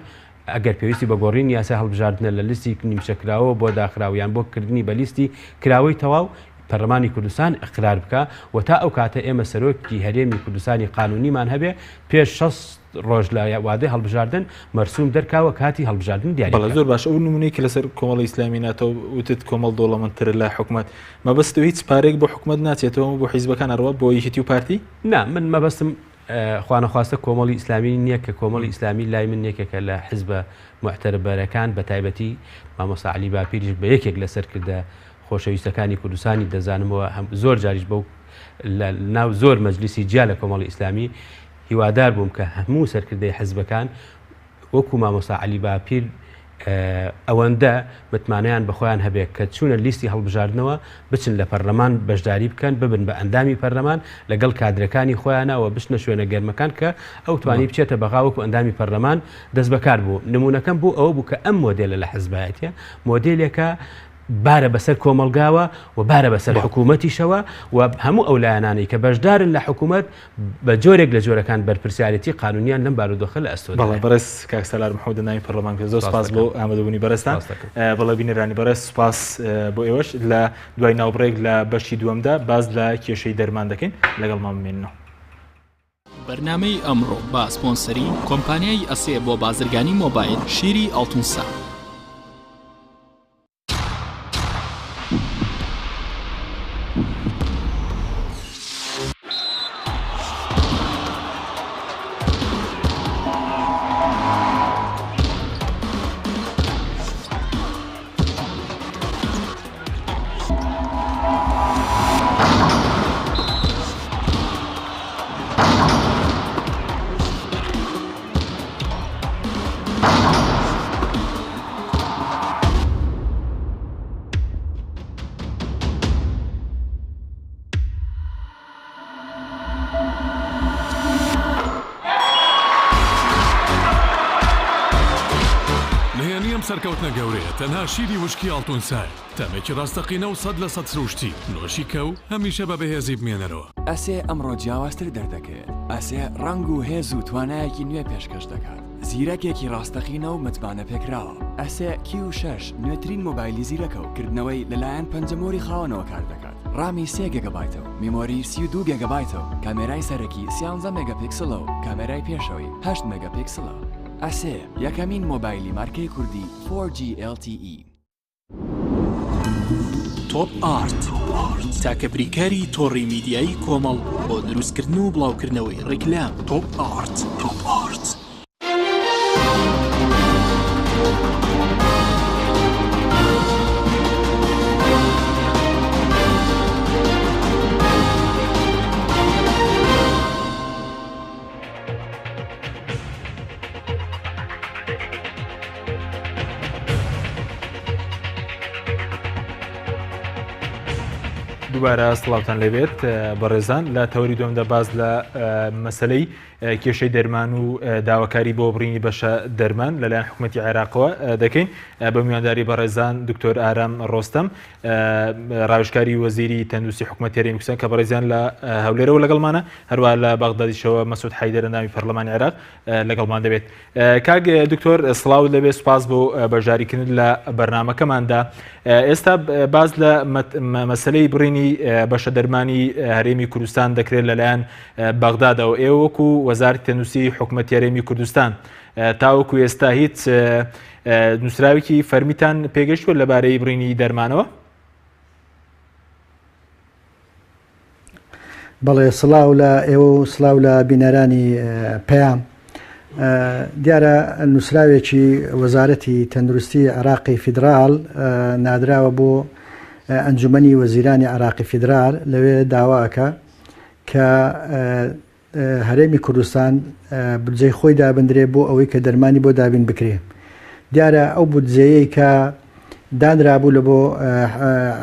ئەگەر پێویستی بە گۆڕینی یاسای هەڵبژاردنە لە لیستی نیمچە کراوەوە بۆ داخراو یان بۆ کردنی بە لیستی کراوەی تەواو پەرلەمانی کوردستان ئیقرار بکا و تا ئەو کاتە ئێمە سەرۆکی هەرێمی کوردستانی قانونیمان هەبێ پێش 60 ڕۆژ لە وادەی هەڵبژاردن مەرسوم دەرکا و کاتی هەڵبژاردن دیاری بەڵێ بکا. زۆر باشە ئەو نمونەی کە لەسەر کۆمەڵی ئیسلامی ناتەوە وتت کۆمەڵ دەوڵەمەندترە لە حکومەت مەبەستت هیچ پارەیەک بۆ حکومەت ناچێتەوە بۆ حیزبەکان ئەڕوا بۆ یەکێتی و پارتی؟ نا من مەبەستم خوانەخواستە کۆمەڵی ئیسلامی نییە کە کۆمەڵی ئیسلامی لای من یەکێکە لە حزبە موعتەبەرەکان بە تایبەتی مامۆستا عەلی باپیریش بە یەکێک لە سەرکردە خۆشەویستەکانی کوردستانی دەزانمەوە هەم زۆر جاریش بەو لە ناو زۆر مەجلیسی جیا لە کۆمەڵی ئیسلامی هیوادار بووم کە هەموو سەرکردەی حزبەکان وەکو مامۆستا عەلی باپیر ئەوەندە متمانەیان بەخۆیان هەبێت کە چوونە لیستی هەڵبژاردنەوە بچن لە پەرلەمان بەشداری بکەن ببن بە ئەندامی پەرلەمان لەگەڵ کادرەکانی خۆیانە و بچنە شوێنە گەرمەکان کە ئەو توانی بچێتە بەغا وەکو ئەندامی پەرلەمان دەست بەکار بوو نمونەکەم بۆ ئەوە بوو کە ئەم مۆدێلە لە حزبایەتە مۆدێلێکە بارە بەسەر کۆمەڵگاوە و بارە بەسەر حکوومەتیشەوە و هەموو ئەو لایەنانەی کە بەشدارن لە حکوومەت بە جۆرێک لە جۆرەکان بەرپرسیارێتی قانونیان لەم بارودۆخە لە ئەستۆدایە. بەڵێ بەڕێز کاک سالار محمود ئەندامی پەرلەمان زۆر سپاس بۆ ئامادەبوونی بەڕێزتان. بەڵێ بینەرانی بەڕێز سپاس بۆ ئێوەش لە دوای ناوبڕێک لە بەشی دووەمدا باس لە کێشەی دەرمان دەکەین لەگەڵمان بمێننەوە. بەرنامەی ئەمڕۆ بە سپۆنسەری کۆمپانیای ئەسێ بۆ بازرگانی مۆبایل شیری ئاڵتونسا. نهێنی ئەم سەرکەوتنە گەورەیە تەنها شیری وشکی ئاڵتون سایە، تامێکی ڕاستەقینە و 100% سروشتی، نۆشی کە و هەمیشە بە بەهێزی بمێنەرەوە. ئەسێ ئەمڕۆ جیاوازتر دەردەکەوێت. ئەسێ ڕەنگ و هێز و توانایەکی نوێ پێشکەش دەکات. زیرەکێکی ڕاستەقینە و متمانەپێکراوە. ئەسێ کیو شەش نوێترین مۆبایلی زیرەکە و کردنەوەی لەلایەن پەنجەمۆری خاوەنەوە کار دەکات. ڕامی سێ گێگابایتە و میمۆری 32 گێگابایتە و کامێرای سەرەکی سیانزە مێگاپیکسڵە و کامێرای پێشەوەی هەشت مێگاپیکسڵە. ئەسێ یەکەمین مۆبایلی مارکەی کوردی 4G LTE. تۆپ ئارت تاکە بریکاری تۆڕی میدیایی کۆمەڵ بۆ دروستکردن و بڵاوکردنەوەی ڕیکلام تۆپ ئارت تۆپ ئارت. دووبارە سڵاوتان لێبێت بەڕێزان لە تەوەری دووەمدا باس لە مەسلەی کێشەی دەرمان و داواکاری بۆ بڕینی بەشە دەرمان لەلایەن حکوومەتتی عێراقەوە دەکەین بە میوانداری بەڕێزان دکتۆر ئارام ڕۆستەم ڕاوێژکاری وەزیری تەندروستی حکوومەتی هەرێمی کوردستان کە بەڕێزیان لە هەولێرەوە لەگەڵمانە هەروە لە بەغدادیشەوە مەسعود حەیدەر ئەندامی پەرلەمانی عێراق لەگەڵمان دەبێت کاک دکتۆر سڵاوت لەبێ سوپاس بۆ بەشداریکردن لە بەرنمەکەماندا ئێستا باز لە مەسلەی بڕینی بەشە دەرمانی هەرێمی کوردستان دەکرێت لەلایەن بەغدادەوە ئێوە وەکو وەزارەتی تەندروستی حکوومەتی هەرێمی کوردستان تاوەکو ئێستا هیچ نووسراوێکی فەرمیتان پێگەشتووە لەبارەی بڕینی دەرمانەوە؟ بەڵێ سڵاو لە ئێوە و سڵاو لە بینەرانی پەیام. دیارە نووسراوێکی وەزارەتی تەندروستی عێراقی فیدرال نادراوە بۆ ئەنجومەنی وەزیرانی عێراقی فیدرال لەوێ داواکە کە هەرێمی کوردستان بودجەی خۆی دابندرێ بۆ ئەوەی کە دەرمانی بۆ دابین بکرێ. دیارە ئەو بودجەیەی کە دانرابوو لە بۆ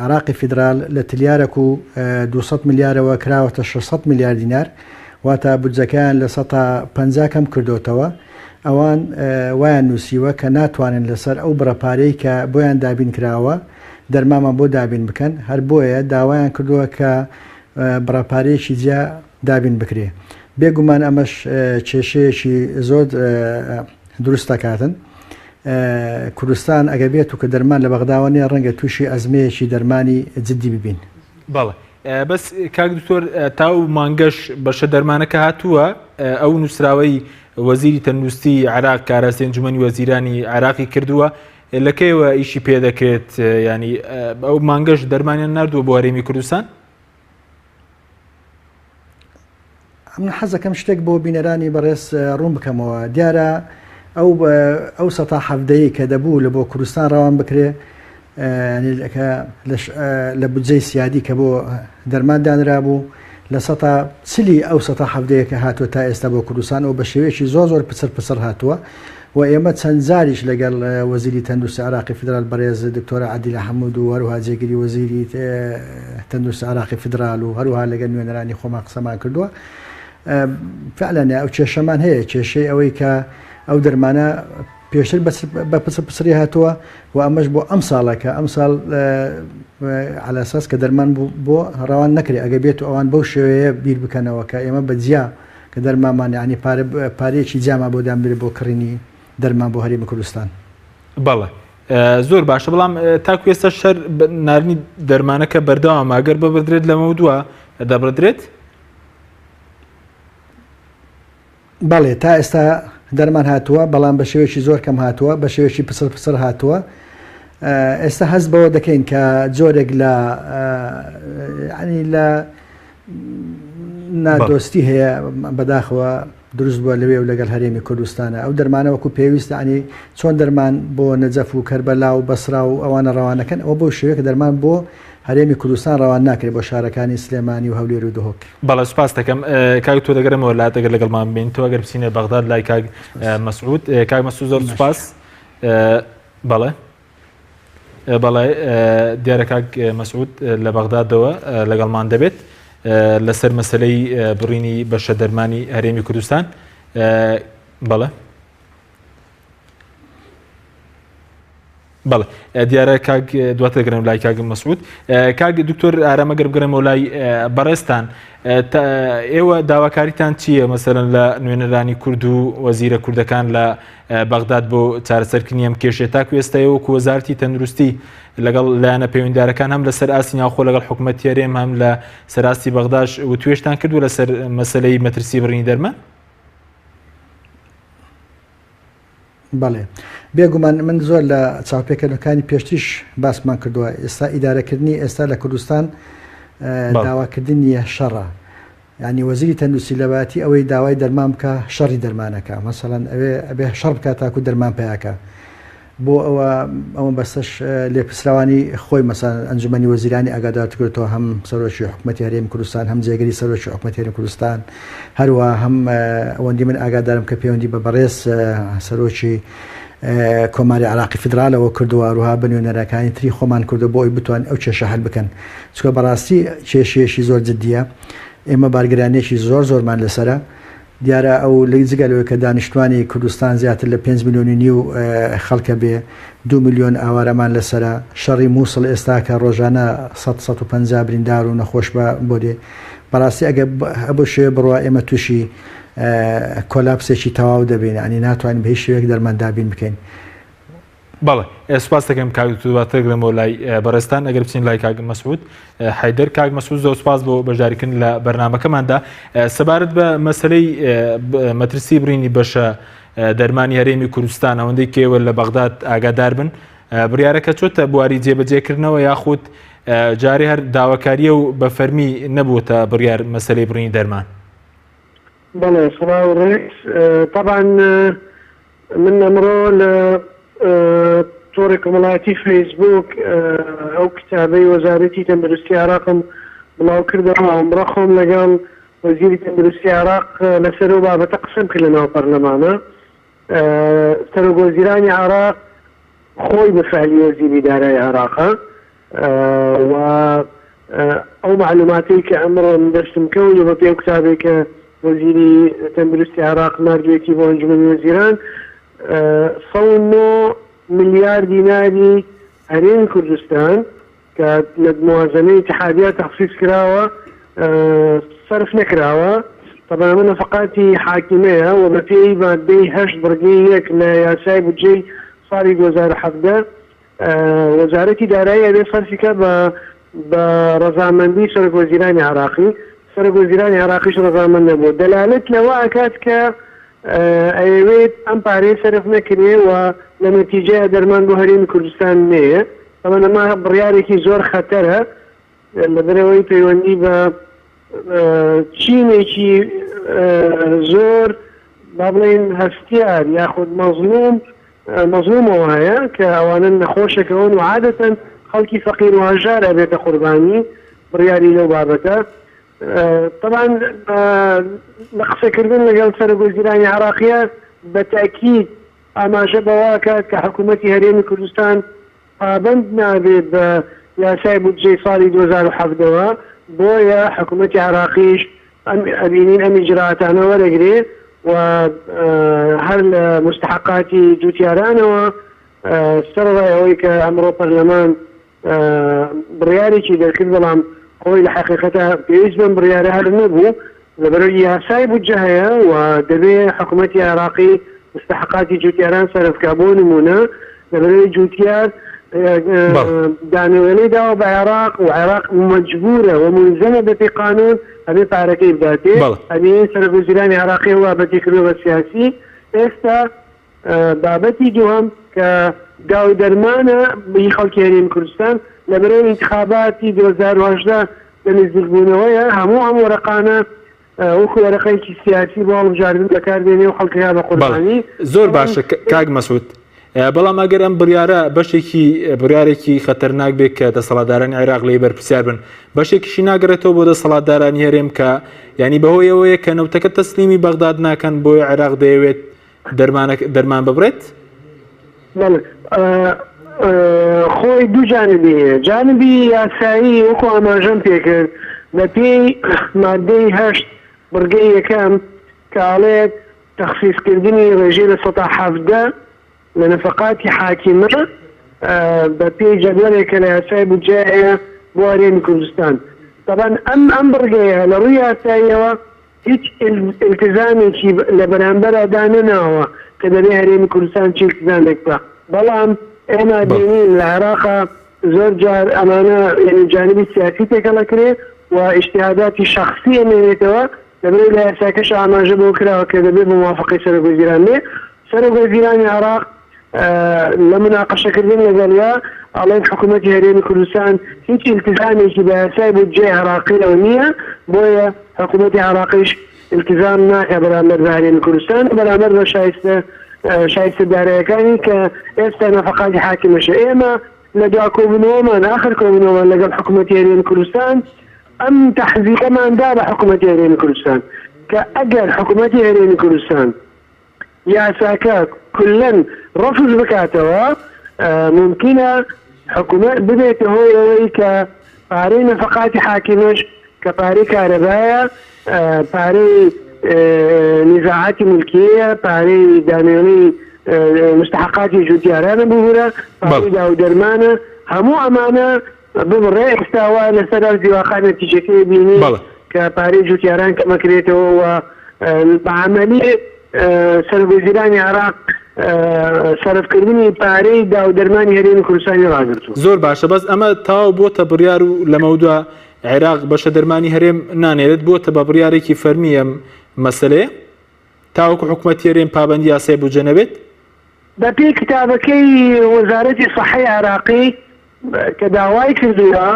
عێراقی فیدرال لە تلیارەک و 200 ملیارەوە کراوەتە 600 ملیار دینار واتە بودجەکەیان لە 50 کەم کردوتەوە ئەوان وایان نووسیوە کە ناتوانن لەسەر ئەو بڕە پارەی کە بۆیان دابین کراوە دەرمامان بۆ دابین بکەن هەر بۆیە داوایان کردووە کە بڕە پارەیەکی جیا دابین بکرێ. بێ گومان ئەمەش کێشەیەکی زۆر دروست دەکاتن. کوردستان ئەگەر بێت و کە دەرمان لە بەغداوە نیە ڕەنگە تووشی ئەزمەیەکی دەرمانی جدی ببین. بەڵێ بەس کاک دکتۆر تا ئەو مانگەش بەشە دەرمانەکە هاتووە ئەو نووسراوەی وەزیری تەندروستی عێراق کاراسی ئەنجومەنی وەزیرانی عێراقی کردووە لە کەیەوە ئیشی پێ دەکرێت ینی ئەو مانگەش دەرمانیان نردووە بۆ هەرێمی کوردستان؟ ئەمن حەزەکەم شتێک بۆ بینەرانی بەڕێز ڕوون بکەمەوە دیارە ئەو ئەو سەتا حەفدەی کە دەبوو لە بۆ کوردستان ڕەوان بکرێ لە بودجەی سیادی کە بۆ دەرمان دانرابوو لە سەتا چلی ئەو سەتا حەفدەیە کە هاتووە تا ئێستا بۆ کوردستان ئەو بە شێوەیەکی زۆر زۆر پچڕ پچڕ هاتووە و ئێمە چەند جاریش لەگەڵ وەزیری تەندروستی عێراقی فیدرال بەڕێز دکتۆرە عەدیلە حەمود و هەروەها جێگری وەزیری تەندروستی عێراقی فیدرال و هەروەها لەگەڵ نوێنەرانی خۆمان قسەمان کردووە فعلا ئەو کێشەمان هەیە کێشەی ئەوەی کە ئەو دەرمانە پێشتر بە پچڕ پچڕی هاتووە و ئەمەش بۆ ئەم ساڵە کە ئەم ساڵ على کە دەرمان بۆ ڕەوان نەکرێت ئەگە بێت و ئەوان بەو شێوەیە بیر بکەنەوە کە ئێمە بە جیا کە دەرمانمان یانی پارە پارەیەکی جیامان بۆ دانبرێت بۆ کڕینی دەرمان بۆ هەرێمی کوردستان. بەڵێ زۆر باشە بەڵام تاکو ئێستا شەر ناردنی دەرمانەکە بەردەوامە ئەگەر ببردرێت لەمەودوا دەبردرێت؟ بەڵێ تا ئێستا دەرمان هاتووە بەڵام بە شێوەیەکی زۆر کەم هاتووە بە شێوەیەکی پچڕ پچڕ هاتووە ئێستا هەست بەوە دەکەین کە جۆرێک لە ینی لە نادۆستی هەیە بەداخەوە دروست بووە لەوێ و لەگەڵ هەرێمی کوردستانە ئەو دەرمانە وەکو پێویستە عنی چۆن دەرمان بۆ نەجەف و کەربەلا و بەسرا و ئەوانە ڕەوانەکەن ئەوە بەو شێوەیە کە دەرمان بۆ هەرێمی کوردستان ڕەوان ناکرێت بۆ شارەکانی سلێمانی و هەولێر و دهۆک. بەڵێ سوپاس دەکەم کاک تۆ دەگەرمەوە لات ئەگەر لەگەڵمان بین تۆ ئەگەر بچینە بەغداد لای کاک مەسعود کاک مەسعود زۆر سوپاس بەڵێ بەڵێ دیارە کاک مەسعود لە بەغدادەوە لەگەڵمان دەبێت لەسەر مەسلەی بڕینی بەشە دەرمانی هەرێمی کوردستان بەڵێ بەڵێ دیارە کاک دواتر دەگەرم لای کاک مەسعود کاک دکتۆر ئارام ئەگەر بگەرمەوە لای بەڕێزتان ئێوە داواکاریتان چییە مەسەرەن لە نوێنەرانی کورد و وەزیرە کوردەکان لە بەغداد بۆ چارەسەرکردنی ئەم کێشەیە تاکو ئێستا ئێوە وەکو وەزارەتی تەندروستی لەگەڵ لایەنە پەیوەندیدارەکان هەم لەسەر ئاستی ناوخۆ لەگەڵ حکومەتی هەرێم هەم لە سەر ئاستی بەغداش وتوێژتان کردووە لەسەر مەسەلەی مەترسی بڕینی دەرمان؟ بەڵێ بێگومان من زۆر لە چاوپێکەنەکانی پێشتریش باسمان کردووە ئێستا ئیدارەکردنی ئێستا لە کوردستان داواکردنی شەڕە یانی وەزیری تەندروستی لەباتی ئەوەی داوای دەرمان بکا شەڕی دەرمانەکا مەسەڵەن ئەوێ ئەبێ شەڕ بکا تاکو دەرمان پیاکە بۆ ئەوە ئەوە بەسەش لێپرسراوانی خۆی مەسەن ئەنجومەنی وەزیرانی ئاگادار کردەوە هەم سەرۆکی حکوومەتی هەرێمی کوردستان هەم جێگری سەرۆکی حکوومەتی هەرێمی کوردستان هەروە هەم ئەوەندی من ئاگادارم کە پەیوەندی بە بەڕێز سەرۆکی کۆماری عراقی فیدرالەوە کردووە هەروها بە نوێنەرەکانی تری خۆمان کردو بۆ ئەوی بتوان ئەو کێشە حل بکەن چونکە بەڕاستی کێشەیەکی زۆر جدیە ئێمە بارگرانیەکی زۆر زۆرمان لەسەرە دیارە ئەو لە جگە لەوەی کە دانیشتوانی کوردستان زیاتر لە 5 میلیۆن و نیو خەڵکە بێ 2 میلیۆن ئاوارەمان لەسەرە شەڕی مووسڵ ئێستا کە ڕۆژانە 100 150 بریندار و نەخۆش بە بۆ دێ بەڕاستی ئەگە بەو شێوەیە بڕوا ئێمە تووشی کۆلاپسێکی تەواو دەبین ینی ناتوانین بە هیچ شێوەیەک دەرمان دابین بکەین. بەڵێ سوپاس دەکەم کاک دکتۆر دواتر دەگەڕێمەوە لای بەڕێزتان ئەگەر بچین لای کاک مەسعود حەیدەر کاک مەسعود زۆر سوپاس بۆ بەشداریکردن لە بەرنامەکەماندا سەبارەت بە مەسەلەی مەترسی بڕینی بەشە دەرمانی هەرێمی کوردستان ئەوەندەی کێوە لە بەغداد ئاگادار بن بڕیارەکە چۆتە بواری جێبەجێکردنەوە یاخود جارێ هەر داواکارییە و بە فەرمی نەبووتە بڕیار مەسەلەی بڕینی دەرمان؟ بەڵێ سڵاو و ڕێز تەبعەن من ئەمڕۆ لە تۆڕی کۆمەڵایەتی فەیسبووک ئەو کتابەی وەزارەتی تەندروستی عێراقم بڵاو کردەوە ئەمڕۆ خۆم لەگەڵ وەزیری تەندروستی عێراق لەسەر ئەو بابەتە قسەم کرد لەناو پەرلەمانە سەرۆک وەزیرانی عێراق خۆی بە فعلی وەزیری دارایی عێراقە و ئەو مەعلوماتەی کە ئەمڕۆ من دەستم کەوت و بەپێی ئەو کتابەی کە وەزیری تەندروستی عێراق ناردوێتی بۆ ئەنجومەنی وەزیران 109 ملیار دیناری هەرێمی کوردستان کە لە موازنەی ئیتحادیە تەخسیس کراوە سەرف نەکراوە، تەبعەن ئەمە نەفەقاتی حاکیمەیە و بەپێی ماددەی هەشت بڕگەی یەک لە یاسای بودجەی ساڵی 2017 وەزارەتی دارایی ئەبێ سەرفی کا بە بە ڕەزامەندی سەرۆک وەزیرانی عێراقی، سەرۆک وەزیرانی عێراقیش ڕەزامەند نەبووە دەلالەت لەوە ئەکات کە ئەیەوێت ئەم پارەیە سەرف نەکرێ و لە نەتیجەیا دەرمان بۆ هەرێمی کوردستان نەیە. تەبعەن ئەمە بڕیارێکی زۆر خەتەرە لەبەرئەوەی پەیوەندی بە چینێکی زۆر با بڵێین هەستیار یاخود مەزڵوم مەزڵومەوە هەیە کە ئەوانە نەخۆشەکەون و عادەتەن خەڵکی فەقیر و هەژار ئەبێتە قوربانی بڕیاری لەو بابەتە. تەبعەن لە قسەکردن لەگەڵ سەرۆک وەزیرانی عێراقیە بە تەئکید ئاماژە بەوە ئەکات کە حکوومەتی هەرێمی کوردستان پابەند نابێت بە یاسای بودجەی ساڵی 2017 وە، بۆیە حکوومەتی عێراقیش ئەم ئەبینین ئەم ئیجرائاتانە وەرەگرێ و هەر لە موستەحەقاتی جووتیارانەوە سەرەڕای ئەوەی کە ئەمڕۆ پەرلەمان بڕیارێکی دەرکرد، بەڵام خۆی لە حەقیقەتا پێویست بەم بڕیارە هەر نەبوو، لەبەرئەوەی یاسای بودجە هەیە و دەبێ حکومەتی عێراقی مستحقاتی جوتیاران سەرف بکا، بۆ نموونە لەبەرئەوەی جوتیار دانەوێڵەی داوە بە عێراق و عێراق مەجبورە و مولزەمە بەپێی قانون ئەبێ پارەکەی بداتێ، ئەبینین سەرۆکوەزیرانی عێراقی ئەو بابەتی کردووە بە سیاسی، ئێستا بابەتی دووهەم کە داو دەرمانە ی خەڵکی هەرێمی کوردستان لەبەرەی ئینتخاباتی 2018 لە نزیک بوونەوەیە هەموو ئەم وەرەقانە وەکو وەرەقەیەکی سیاسی بۆ هەڵبژاردن بەکار دێنێ و خەڵکەکە بە قوربانی. زۆر باشە کاک مەسعود بەڵام ئەگەر ئەم بڕیارە بەشێکی بڕیارێکی خەتەرناک بێت کە دەسەڵاتدارانی عێراق لێی بەرپرسیار بن بەشێکیشی ناگەڕێتەوە بۆ دەسەڵاتدارانی هەرێم کە ینی بەهۆیەوەیە کە نەوتەکە تەسلیمی بەغداد ناکەن بۆیە عێراق دەیەوێت دەرمانە دەرمان ببڕێت؟ بەڵێ خۆی دوو جانبی هەیە جانبی یاسایی وەکو ئاماژەم پێکرد بە پێی مادەی هەشت بڕگەی یەکەم کە ئەڵێت تەخسیسکردنی ڕێژەی 17% لە نەفەقاتی حاکیمە بە پێی جەدوەلێک کە لە یاسای بودجە هەیە بۆ هەرێمی کوردستان تەبعەن ئەم ئەم بڕگەیە لە ڕووی یاساییەوە هیچ ئیلتزامێکی لە بەرامبەرا دانەناوە کە دەبێ هەرێمی کوردستان چ ئیلتزامێک بکا، بەڵام ئێمە بینین لە عێراقا زۆر جار ئەمانە یانی جانبی سیاسی تێکەڵ ئەکرێ و ئیجتیهاداتی شەخسی ئەمێنێتەوە، لەبەرئەوەی لە یاساکەشا ئاماژە بەوە کراوە کە دەبێ بە موافەقەی سەرۆک وەزیران بێ، سەرۆک وەزیرانی عێراق لە موناقەشەکردن لەگەڵیا ئەڵێن حکوومەتی هەرێمی کوردستان هیچ ئیلتزامێکی بە یاسای بودجەی عێراقیەوە نییە، بۆیە حکوومەتی عێراقیش ئیلتزام ناکا بەرامبەر بە هەرێمی کوردستان و بەرامبەر بە شایستە شایستە دارایەکانی کە ئێستا نەفەقاتی حاکمەشە. ئێمە لە دوا کۆبوونەوەمان، ئاخر کۆبوونەوەمان لەگەڵ حکوومەتی هەرێمی کوردستان ئەم تەحزیرەمان دا بە حکوومەتی هەرێمی کوردستان کە ئەگەر حکوومەتی هەرێمی کوردستان یاساکە کولەن ڕەفز بکاتەوە مومکینە حکومەت ببێتە هۆی ئەوەی کە پارەی نەفەقاتی حاکیمەش کە پارەی کارەبایە پارەی نیزاعاتی ملکیەیە پارەی دانێڵی مستحقاتی جوتیارانە ببورە پارەی داو دەرمانە هەموو ئەمانە ببڕێ ئێستا وا لەسەر ئەرزی واقع نەتیجەکەی بینی کە پارەی جوتیاران کەمەکرێتەوە و بە عەمەلی سەرۆکوەزیرانی عێراق سەرفکردنی پارەی داو دەرمانی هەرێمی کوردستانی ڕاگرتووە. زۆر باشە بەس ئەمە تەواو بۆتە بڕیار و لەمەودوا عێراق بەشە دەرمانی هەرێم نانێرێت بۆتە بە بڕیارێکی فەرمی ئەم مەسەلەیە تاوەکو حکومەتی هەرێم پابەندی یاسای بودجە نەبێت؟ بەپێی کتابەکەی وەزارەتی سەحەی عێراقی. کە داوای کردووە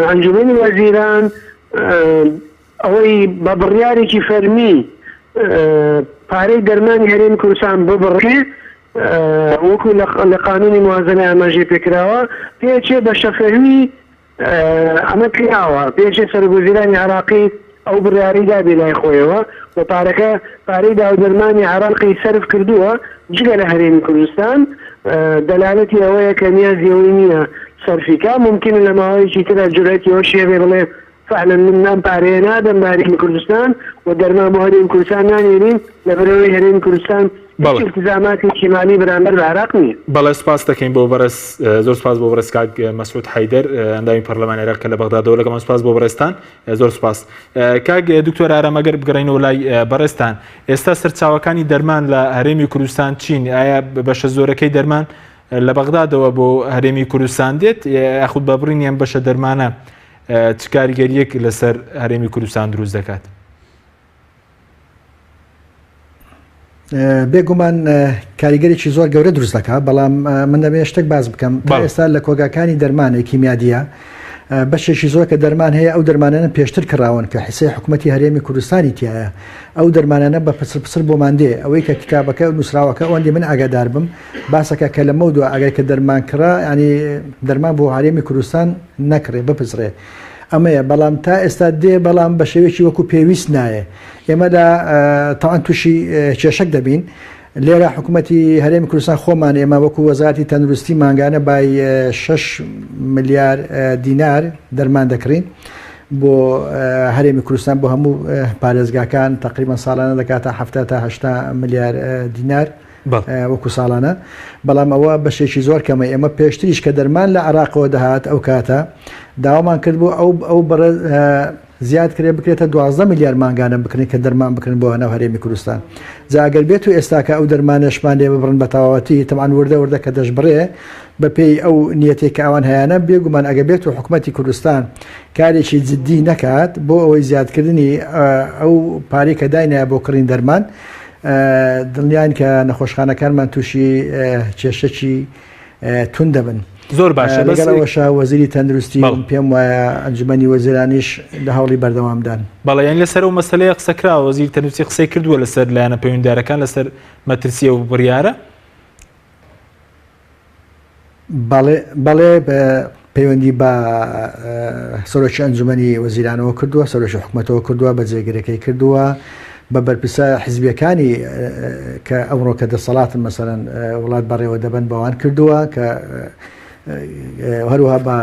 ئەنجومەنی وەزیران ئەوەی بە بڕیارێکی فەرمی پارەی دەرمانی هەرێمی کوردستان ببڕێ وەکو لە قانونی موازنە ئاماژەی پێکراوە پێچێ بە شەفەوی ئەمە کراوە، پێشێ سەرۆکوەزیرانی عێراقی ئەو بڕیارەی دابێ لای خۆیەوە و پارەکە پارەی داودەرمانی عێراقی سەرف کردووە جگە لە هەرێمی کوردستان دەلالەتی ئەوەیە کە نیازی ئەوەی نییە سەرفی کا مومکینە لە ماوەیەکی ترا جورئەتی ئەوەشی هەبێ بڵێ فعلا من ئەم پارەیە نادەم بە هەرێمی کوردستان و دەرمان بۆ هەرێمی کوردستان نانێرین لەبەرئەوەی هەرێمی کوردستان هیچ بەڵێ. ئیلتزاماتێکی مالی بەرامبەر بە عێراق نییە. بەڵێ سوپاس دەکەین بۆ بەڕێز زۆر سوپاس بۆ بەڕێز کاک مەسعود حەیدەر ئەندامی پەرلەمانی عێراق کە لە بەغدادەوە لەگەڵمان سوپاس بۆ بەڕێزتان زۆر سوپاس کاک دکتۆر ئارام ئەگەر بگەڕێینەوە لای بەڕێزتان ئێستا سەرچاوەکانی دەرمان لە هەرێمی کوردستان چین ئایا بەشە زۆرەکەی دەرمان لە بەغدادەوە بۆ هەرێمی کوردستان دێت یاخود بە بڕینی ئەم بەشە دەرمانە چ کاریگەریەک لەسەر هەرێمی کوردستان دروست دەکات؟ بێگومان کاریگەرێکی زۆر گەورە دروست دەکات بەڵام من دەمێ شتێک باس بکەم تا ئێستا لە کۆگاکانی دەرمانێک کیمیادیە بەشێکی زۆر کە دەرمان هەیە ئەو دەرمانانە پێشتر کراون کە حسەی حکوومەتتی هەرێمی کوردستانی تایە ئەو دەرمانانە بە پسر پسر بۆمان دێ ئەوەی کە کتابەکە نووسراوەکە ئەوەندی من ئاگادار بم باسەکە کە لەمە دووە ئەگەر کە دەرمان کڕا ینی دەرمان بۆ هەرێمی کوردستان نەکڕێ بپزڕێ ئەمەیە بەڵام تا ئێستا دێ بەڵام بە شێوەیەکی وەکو پێویست نایە ئێمە لە تاوان تووشی کێشەک دەبین لێرە حکوومەتی هەرێمی کوردستان خۆمان ئێمە وەکو وەزارتی تەندروستی مانگانە بای 6 ملیار دینار دەرمان دەکڕین بۆ هەرێمی کوردستان بۆ هەموو پارێزگاکان تقریبا ساڵانە دەکاتە 70 تا 80 ملیار دینار وەکو ساڵانە، بەڵام ئەوە بەشێکی زۆر کەمە، ئێمە پێشتریش کە دەرمان لە عێراقەوە دەهات ئەو کاتە داوامان کرد بوو ئەو ئەو بڕە زیاد کرێ بکرێتە 12 ملیار مانگانە بکرێن کە دەرمان بکرن بۆ ناو هەرێمی کوردستان جا ئەگەر بێت و ئێستاکە ئەو دەرمانەشمان لێ ببڕن بە تەواوەتی تەبعەن وردە وردە کە دەشبڕێ بەپێی ئەو نیەتێک کە ئەوان هەیانە بێگومان ئەگە بێت و حکومەتی کوردستان کارێکی جدی نەکات بۆ ئەوەی زیادکردنی ئەو پارەی کە داینایە بۆ کڕین دەرمان دڵنیاین کە نەخۆشخانەکانمان تووشی کێشەکی توند دەبن. زۆر باشە لەگەڵ ئەوەشا وەزیری تەندروستی پێم وایە ئەنجومەنی وەزیرانیش لە هەوڵی بەردەوامدان. بەڵێ یانی لەسەر ئەو مەسەلەیە قسە کراوە وەزیری تەندروستی قسەی کردووە لەسەر لایەنە پەیوەندیدارەکان لەسەر مەترسی ئەو بڕیارە. بەڵێ بەڵێ پەیوەندی بە سەرۆکی ئەنجومەنی وەزیرانەوە کردووە سەرۆکی حکومەتەوە کردووە بە جێگرەکەی کردووە بە بەرپرسە حزبیەکانی کە ئەمڕۆ کە دەسەڵاتن مەسەرەن وڵات بەڕێوە دەبن بەوان کردووە کە هەروها بە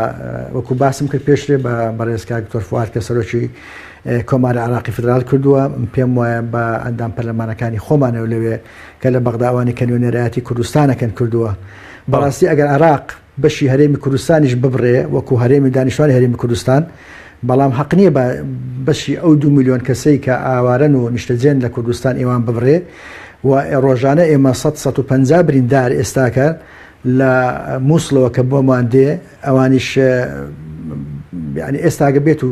وەکو باسم کرد پێشترێ بە بەڕێز کاک دکتۆر فواد کە سەرۆکی کۆماری عراقی فدرال کردووە پێم وایە بە ئەندام پەرلەمانەکانی خۆمانەوە لەوێ کە لە بەغدا ئەوانەی کە نوێنەرایەتی کوردستانەکەن کردووە. بەڕاستی ئەگەر عێراق بەشی هەرێمی کوردستانیش ببڕێ وەکو هەرێمی دانیشتوانی هەرێمی کوردستان، بەڵام هەق نییە بە بەشی ئەو دوو ملیۆن کەسەی کە ئاوارەن و نیشتەجێن لە کوردستان ئێوان ببڕێ و ڕۆژانە ئێمە سەد 150 بریندار ئێستاکە لە مووسڵەوە کە بۆمان دێ ئەوانیش یانی ئێستاکە بێت و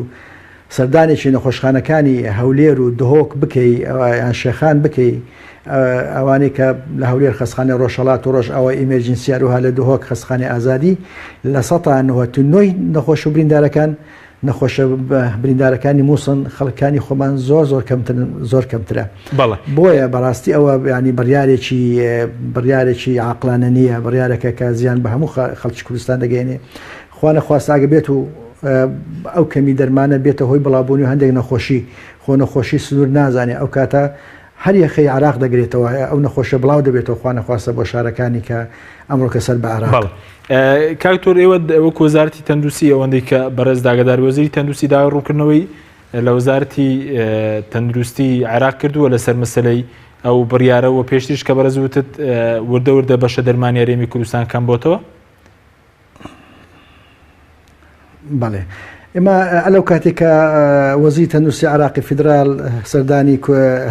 سەردانێکی نەخۆشخانەکانی هەولێر و دهۆک بکەی یان شێخان بکەی ئەوانەی کە لە هەولێر خەستخانەی ڕۆژهەڵات و ڕۆژئاوای ئیمێرجنسی هەروەها لە دهۆک خەستخانەی ئازادی لە سەتا نەوەت و نۆی نەخۆش و بریندارەکان نەخۆشە بریندارەکانی مووسڵن خەڵکانی خۆمان زۆر زۆر کەمترن زۆر کەمترە بەڵێ. بۆیە بەڕاستی ئەوە ینی بڕیارێکی بڕیارێکی عاقڵانە نییە بڕیارێکە کە زیان بە هەموو خەڵکی کوردستان دەگەیەنێ خوا نەخواستە ئەگەر بێت و ئەو کەمی دەرمانە بێتە هۆی بڵاوبوونی هەندێک نەخۆشی، خۆ نەخۆشی سنوور نازانێ ئەو کاتە هەر یەخەی عێراق دەگرێتەوە ئەو نەخۆشیە بڵاو دەبێتەوە خوا نەخواستە بۆ شارەکانی کە ئەمڕۆکە سەر بە عێراق. بەڵێ کاک دکتۆر ئێوە وەکو وەزارەتی تەندروستی ئەوەندەی کە بەڕێز ئاگادار وەزیری تەندروستی داوای ڕوونکردنەوەی لە وەزارەتی تەندروستی عێراق کردووە لەسەر مەسەلەی ئەو بڕیارە و پێشتریش کە بەڕێز وتت وردە وردە بەشە دەرمانی هەرێمی کوردستان کەم بۆتەوە؟ بەڵێ ئێمە ئەلەو کاتێک کە وەزیری تەندروستی عراقی فیدرال سەردانی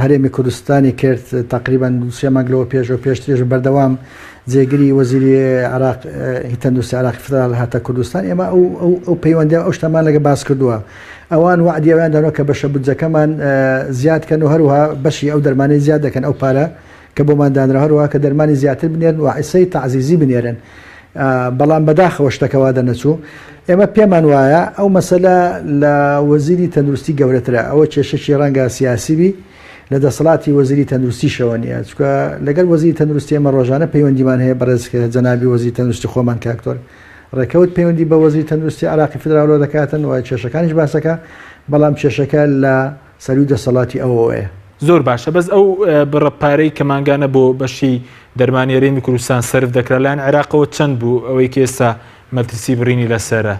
هەرێمی کوردستانی کرد تقریبا سێ مانگ لەوە پێش و پێشترێژ بەردەوام جێگری وەزیری عراق تەندروستی عراقی فیدرال هاتە کوردستان ئێمە ئەو ئەو پەیوەندی ئەو شتەمان لەگە باس کردووە ئەوان وعدی ئەویان دانەوە کە بەشە بودجەکەمان زیاد کەن و هەروها بەشی ئەو دەرمانەی زیاد دەکەن ئەو پارە کە بۆمان دانرا هەروەها کە دەرمانی زیاتر بنێرن و عیسەی تەعزیزی بنێرن. بەڵام بەداخەوە شتەکە وا دەنەچوو. ئێمە پێمان وایە ئەو مەسەلە لە وەزیری تەندروستی گەورەترە، ئەوە کێشەکی ڕەنگە سیاسی بی لە دەسەڵاتی وەزیری تەندروستیشەوە نییە، چونکە لەگەڵ وەزیری تەندروستی ئێمە ڕۆژانە پەیوەندیمان هەیە بەڕێز جەنابی وەزیری تەندروستی خۆمان کاک ڕێکەوت پەیوەندی بە وەزیری تەندروستی عێراقی فیدراڵەوە دەکاتن و کێشەکانیش باسەکە، بەڵام کێشەکە لە سەرووی دەسەڵاتی ئەوەوەیە. زۆر باشە بەس ئەو بڕە پارەی کە مانگانە بۆ بەشی دەرمانی هەرێمی کوردستان سەرف دەکرا لایەن عێراقەوە چەند بوو ئەوەی کە ئێستا مەترسی بڕینی لەسەرە؟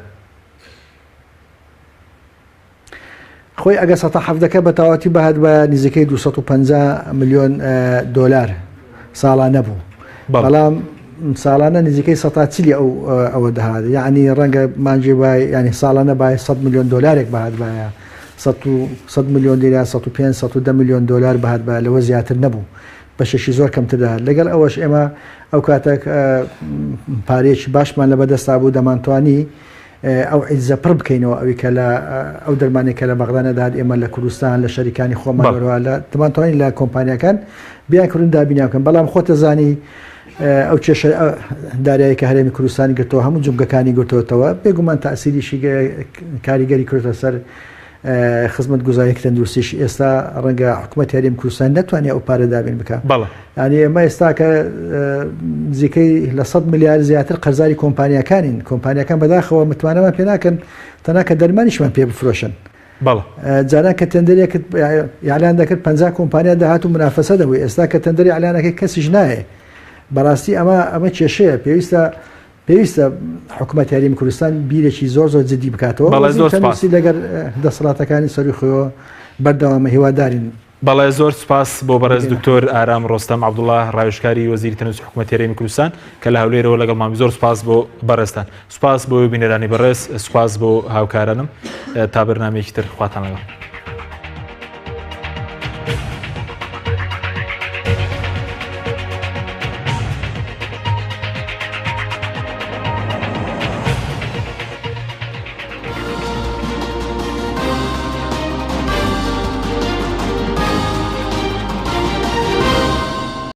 خۆی ئەگە سەتا حەڤدەکە بە تەواوەتی بهاتبایە نزیکەی 250 ملیۆن دۆلار ساڵانە بوو بەڵام ساڵانە نزیکەی سەتا چلی ئەو ئەوە دەهات یعنی ڕەنگە مانگی بای ینی ساڵانە بای 100 ملیۆن دۆلارێک بهاتبایە 100 ملیۆن دیرا 105 110 ملیۆن دۆلار بهاتبایە لەوە زیاتر نەبوو بەشێکی زۆر کەمتر دەهات لەگەڵ ئەوەش ئێمە ئەو کاتێک پارەیەکی باشمان لە بەدەستا بوو دەمانتوانی ئەو عیجزە پڕ بکەینەوە ئەوی کە لە ئەو دەرمانەی کە لە بەغدا نەدات ئێمە لە کوردستان لە شەریکانی خۆمان وەرەوە لە دەمانتوانی لە کۆمپانیاکان بیانکڕین دابینیان بکەن بەڵام خۆت دەزانی ئەو کێشە دارایی کە هەرێمی کوردستانی گرتەوە هەموو جومگەکانی گرتووەتەوە بێگومان تاسیریشی کاریگەری کردە سەر خزمەتگوزاری تەندروستیش ئێستا ڕەنگە حکوومەت هەرێم کوردستان نەتوانێت ئەو پارە دابین بکە یعنی ئێمە ئێستا کە نزیکەی لە 100 ملیار زیاتر قەرزاری کۆمپانیاکانین کۆمپانیاکان بەداخەوە متمانەمان پێ ناکەن تەنها کە دەرمانیشمان پێ بفرۆشن جاران کە تەندەرێکت یاعلان دەکرد 50 کۆمپانیا داهات و منافەسە دەبوو ئێستا کە تەندەری ئەلانەکەی کەسیش نایە بەڕاستی ئەمە ئەمە کێشەیە پێویستە پێویستە حکومەتی هەرێمی کوردستان بیرێکی زۆر زۆر جدی بکاتەوە. بەڵێ زۆر سوپاس. تەندروستی لەگەر دەسەڵاتەکانی سەروی خۆیەوە بەردەوامە هیوادارین. بەڵێ زۆر سوپاس بۆ بەڕێز دکتۆر ئارام ڕۆستەم عەبدوڵا ڕاوێژکاری وەزیری تەندروستی حکومەتی هەرێمی کوردستان کە لە هەولێرەوە لەگەڵمان بوو. زۆر سوپاس بۆ بەڕێزتان. سوپاس بۆ بینەرانی بەڕێز، سوپاس بۆ هاوکارانم. تا بەرنامەیەکی تر خواتان لەگەڵ.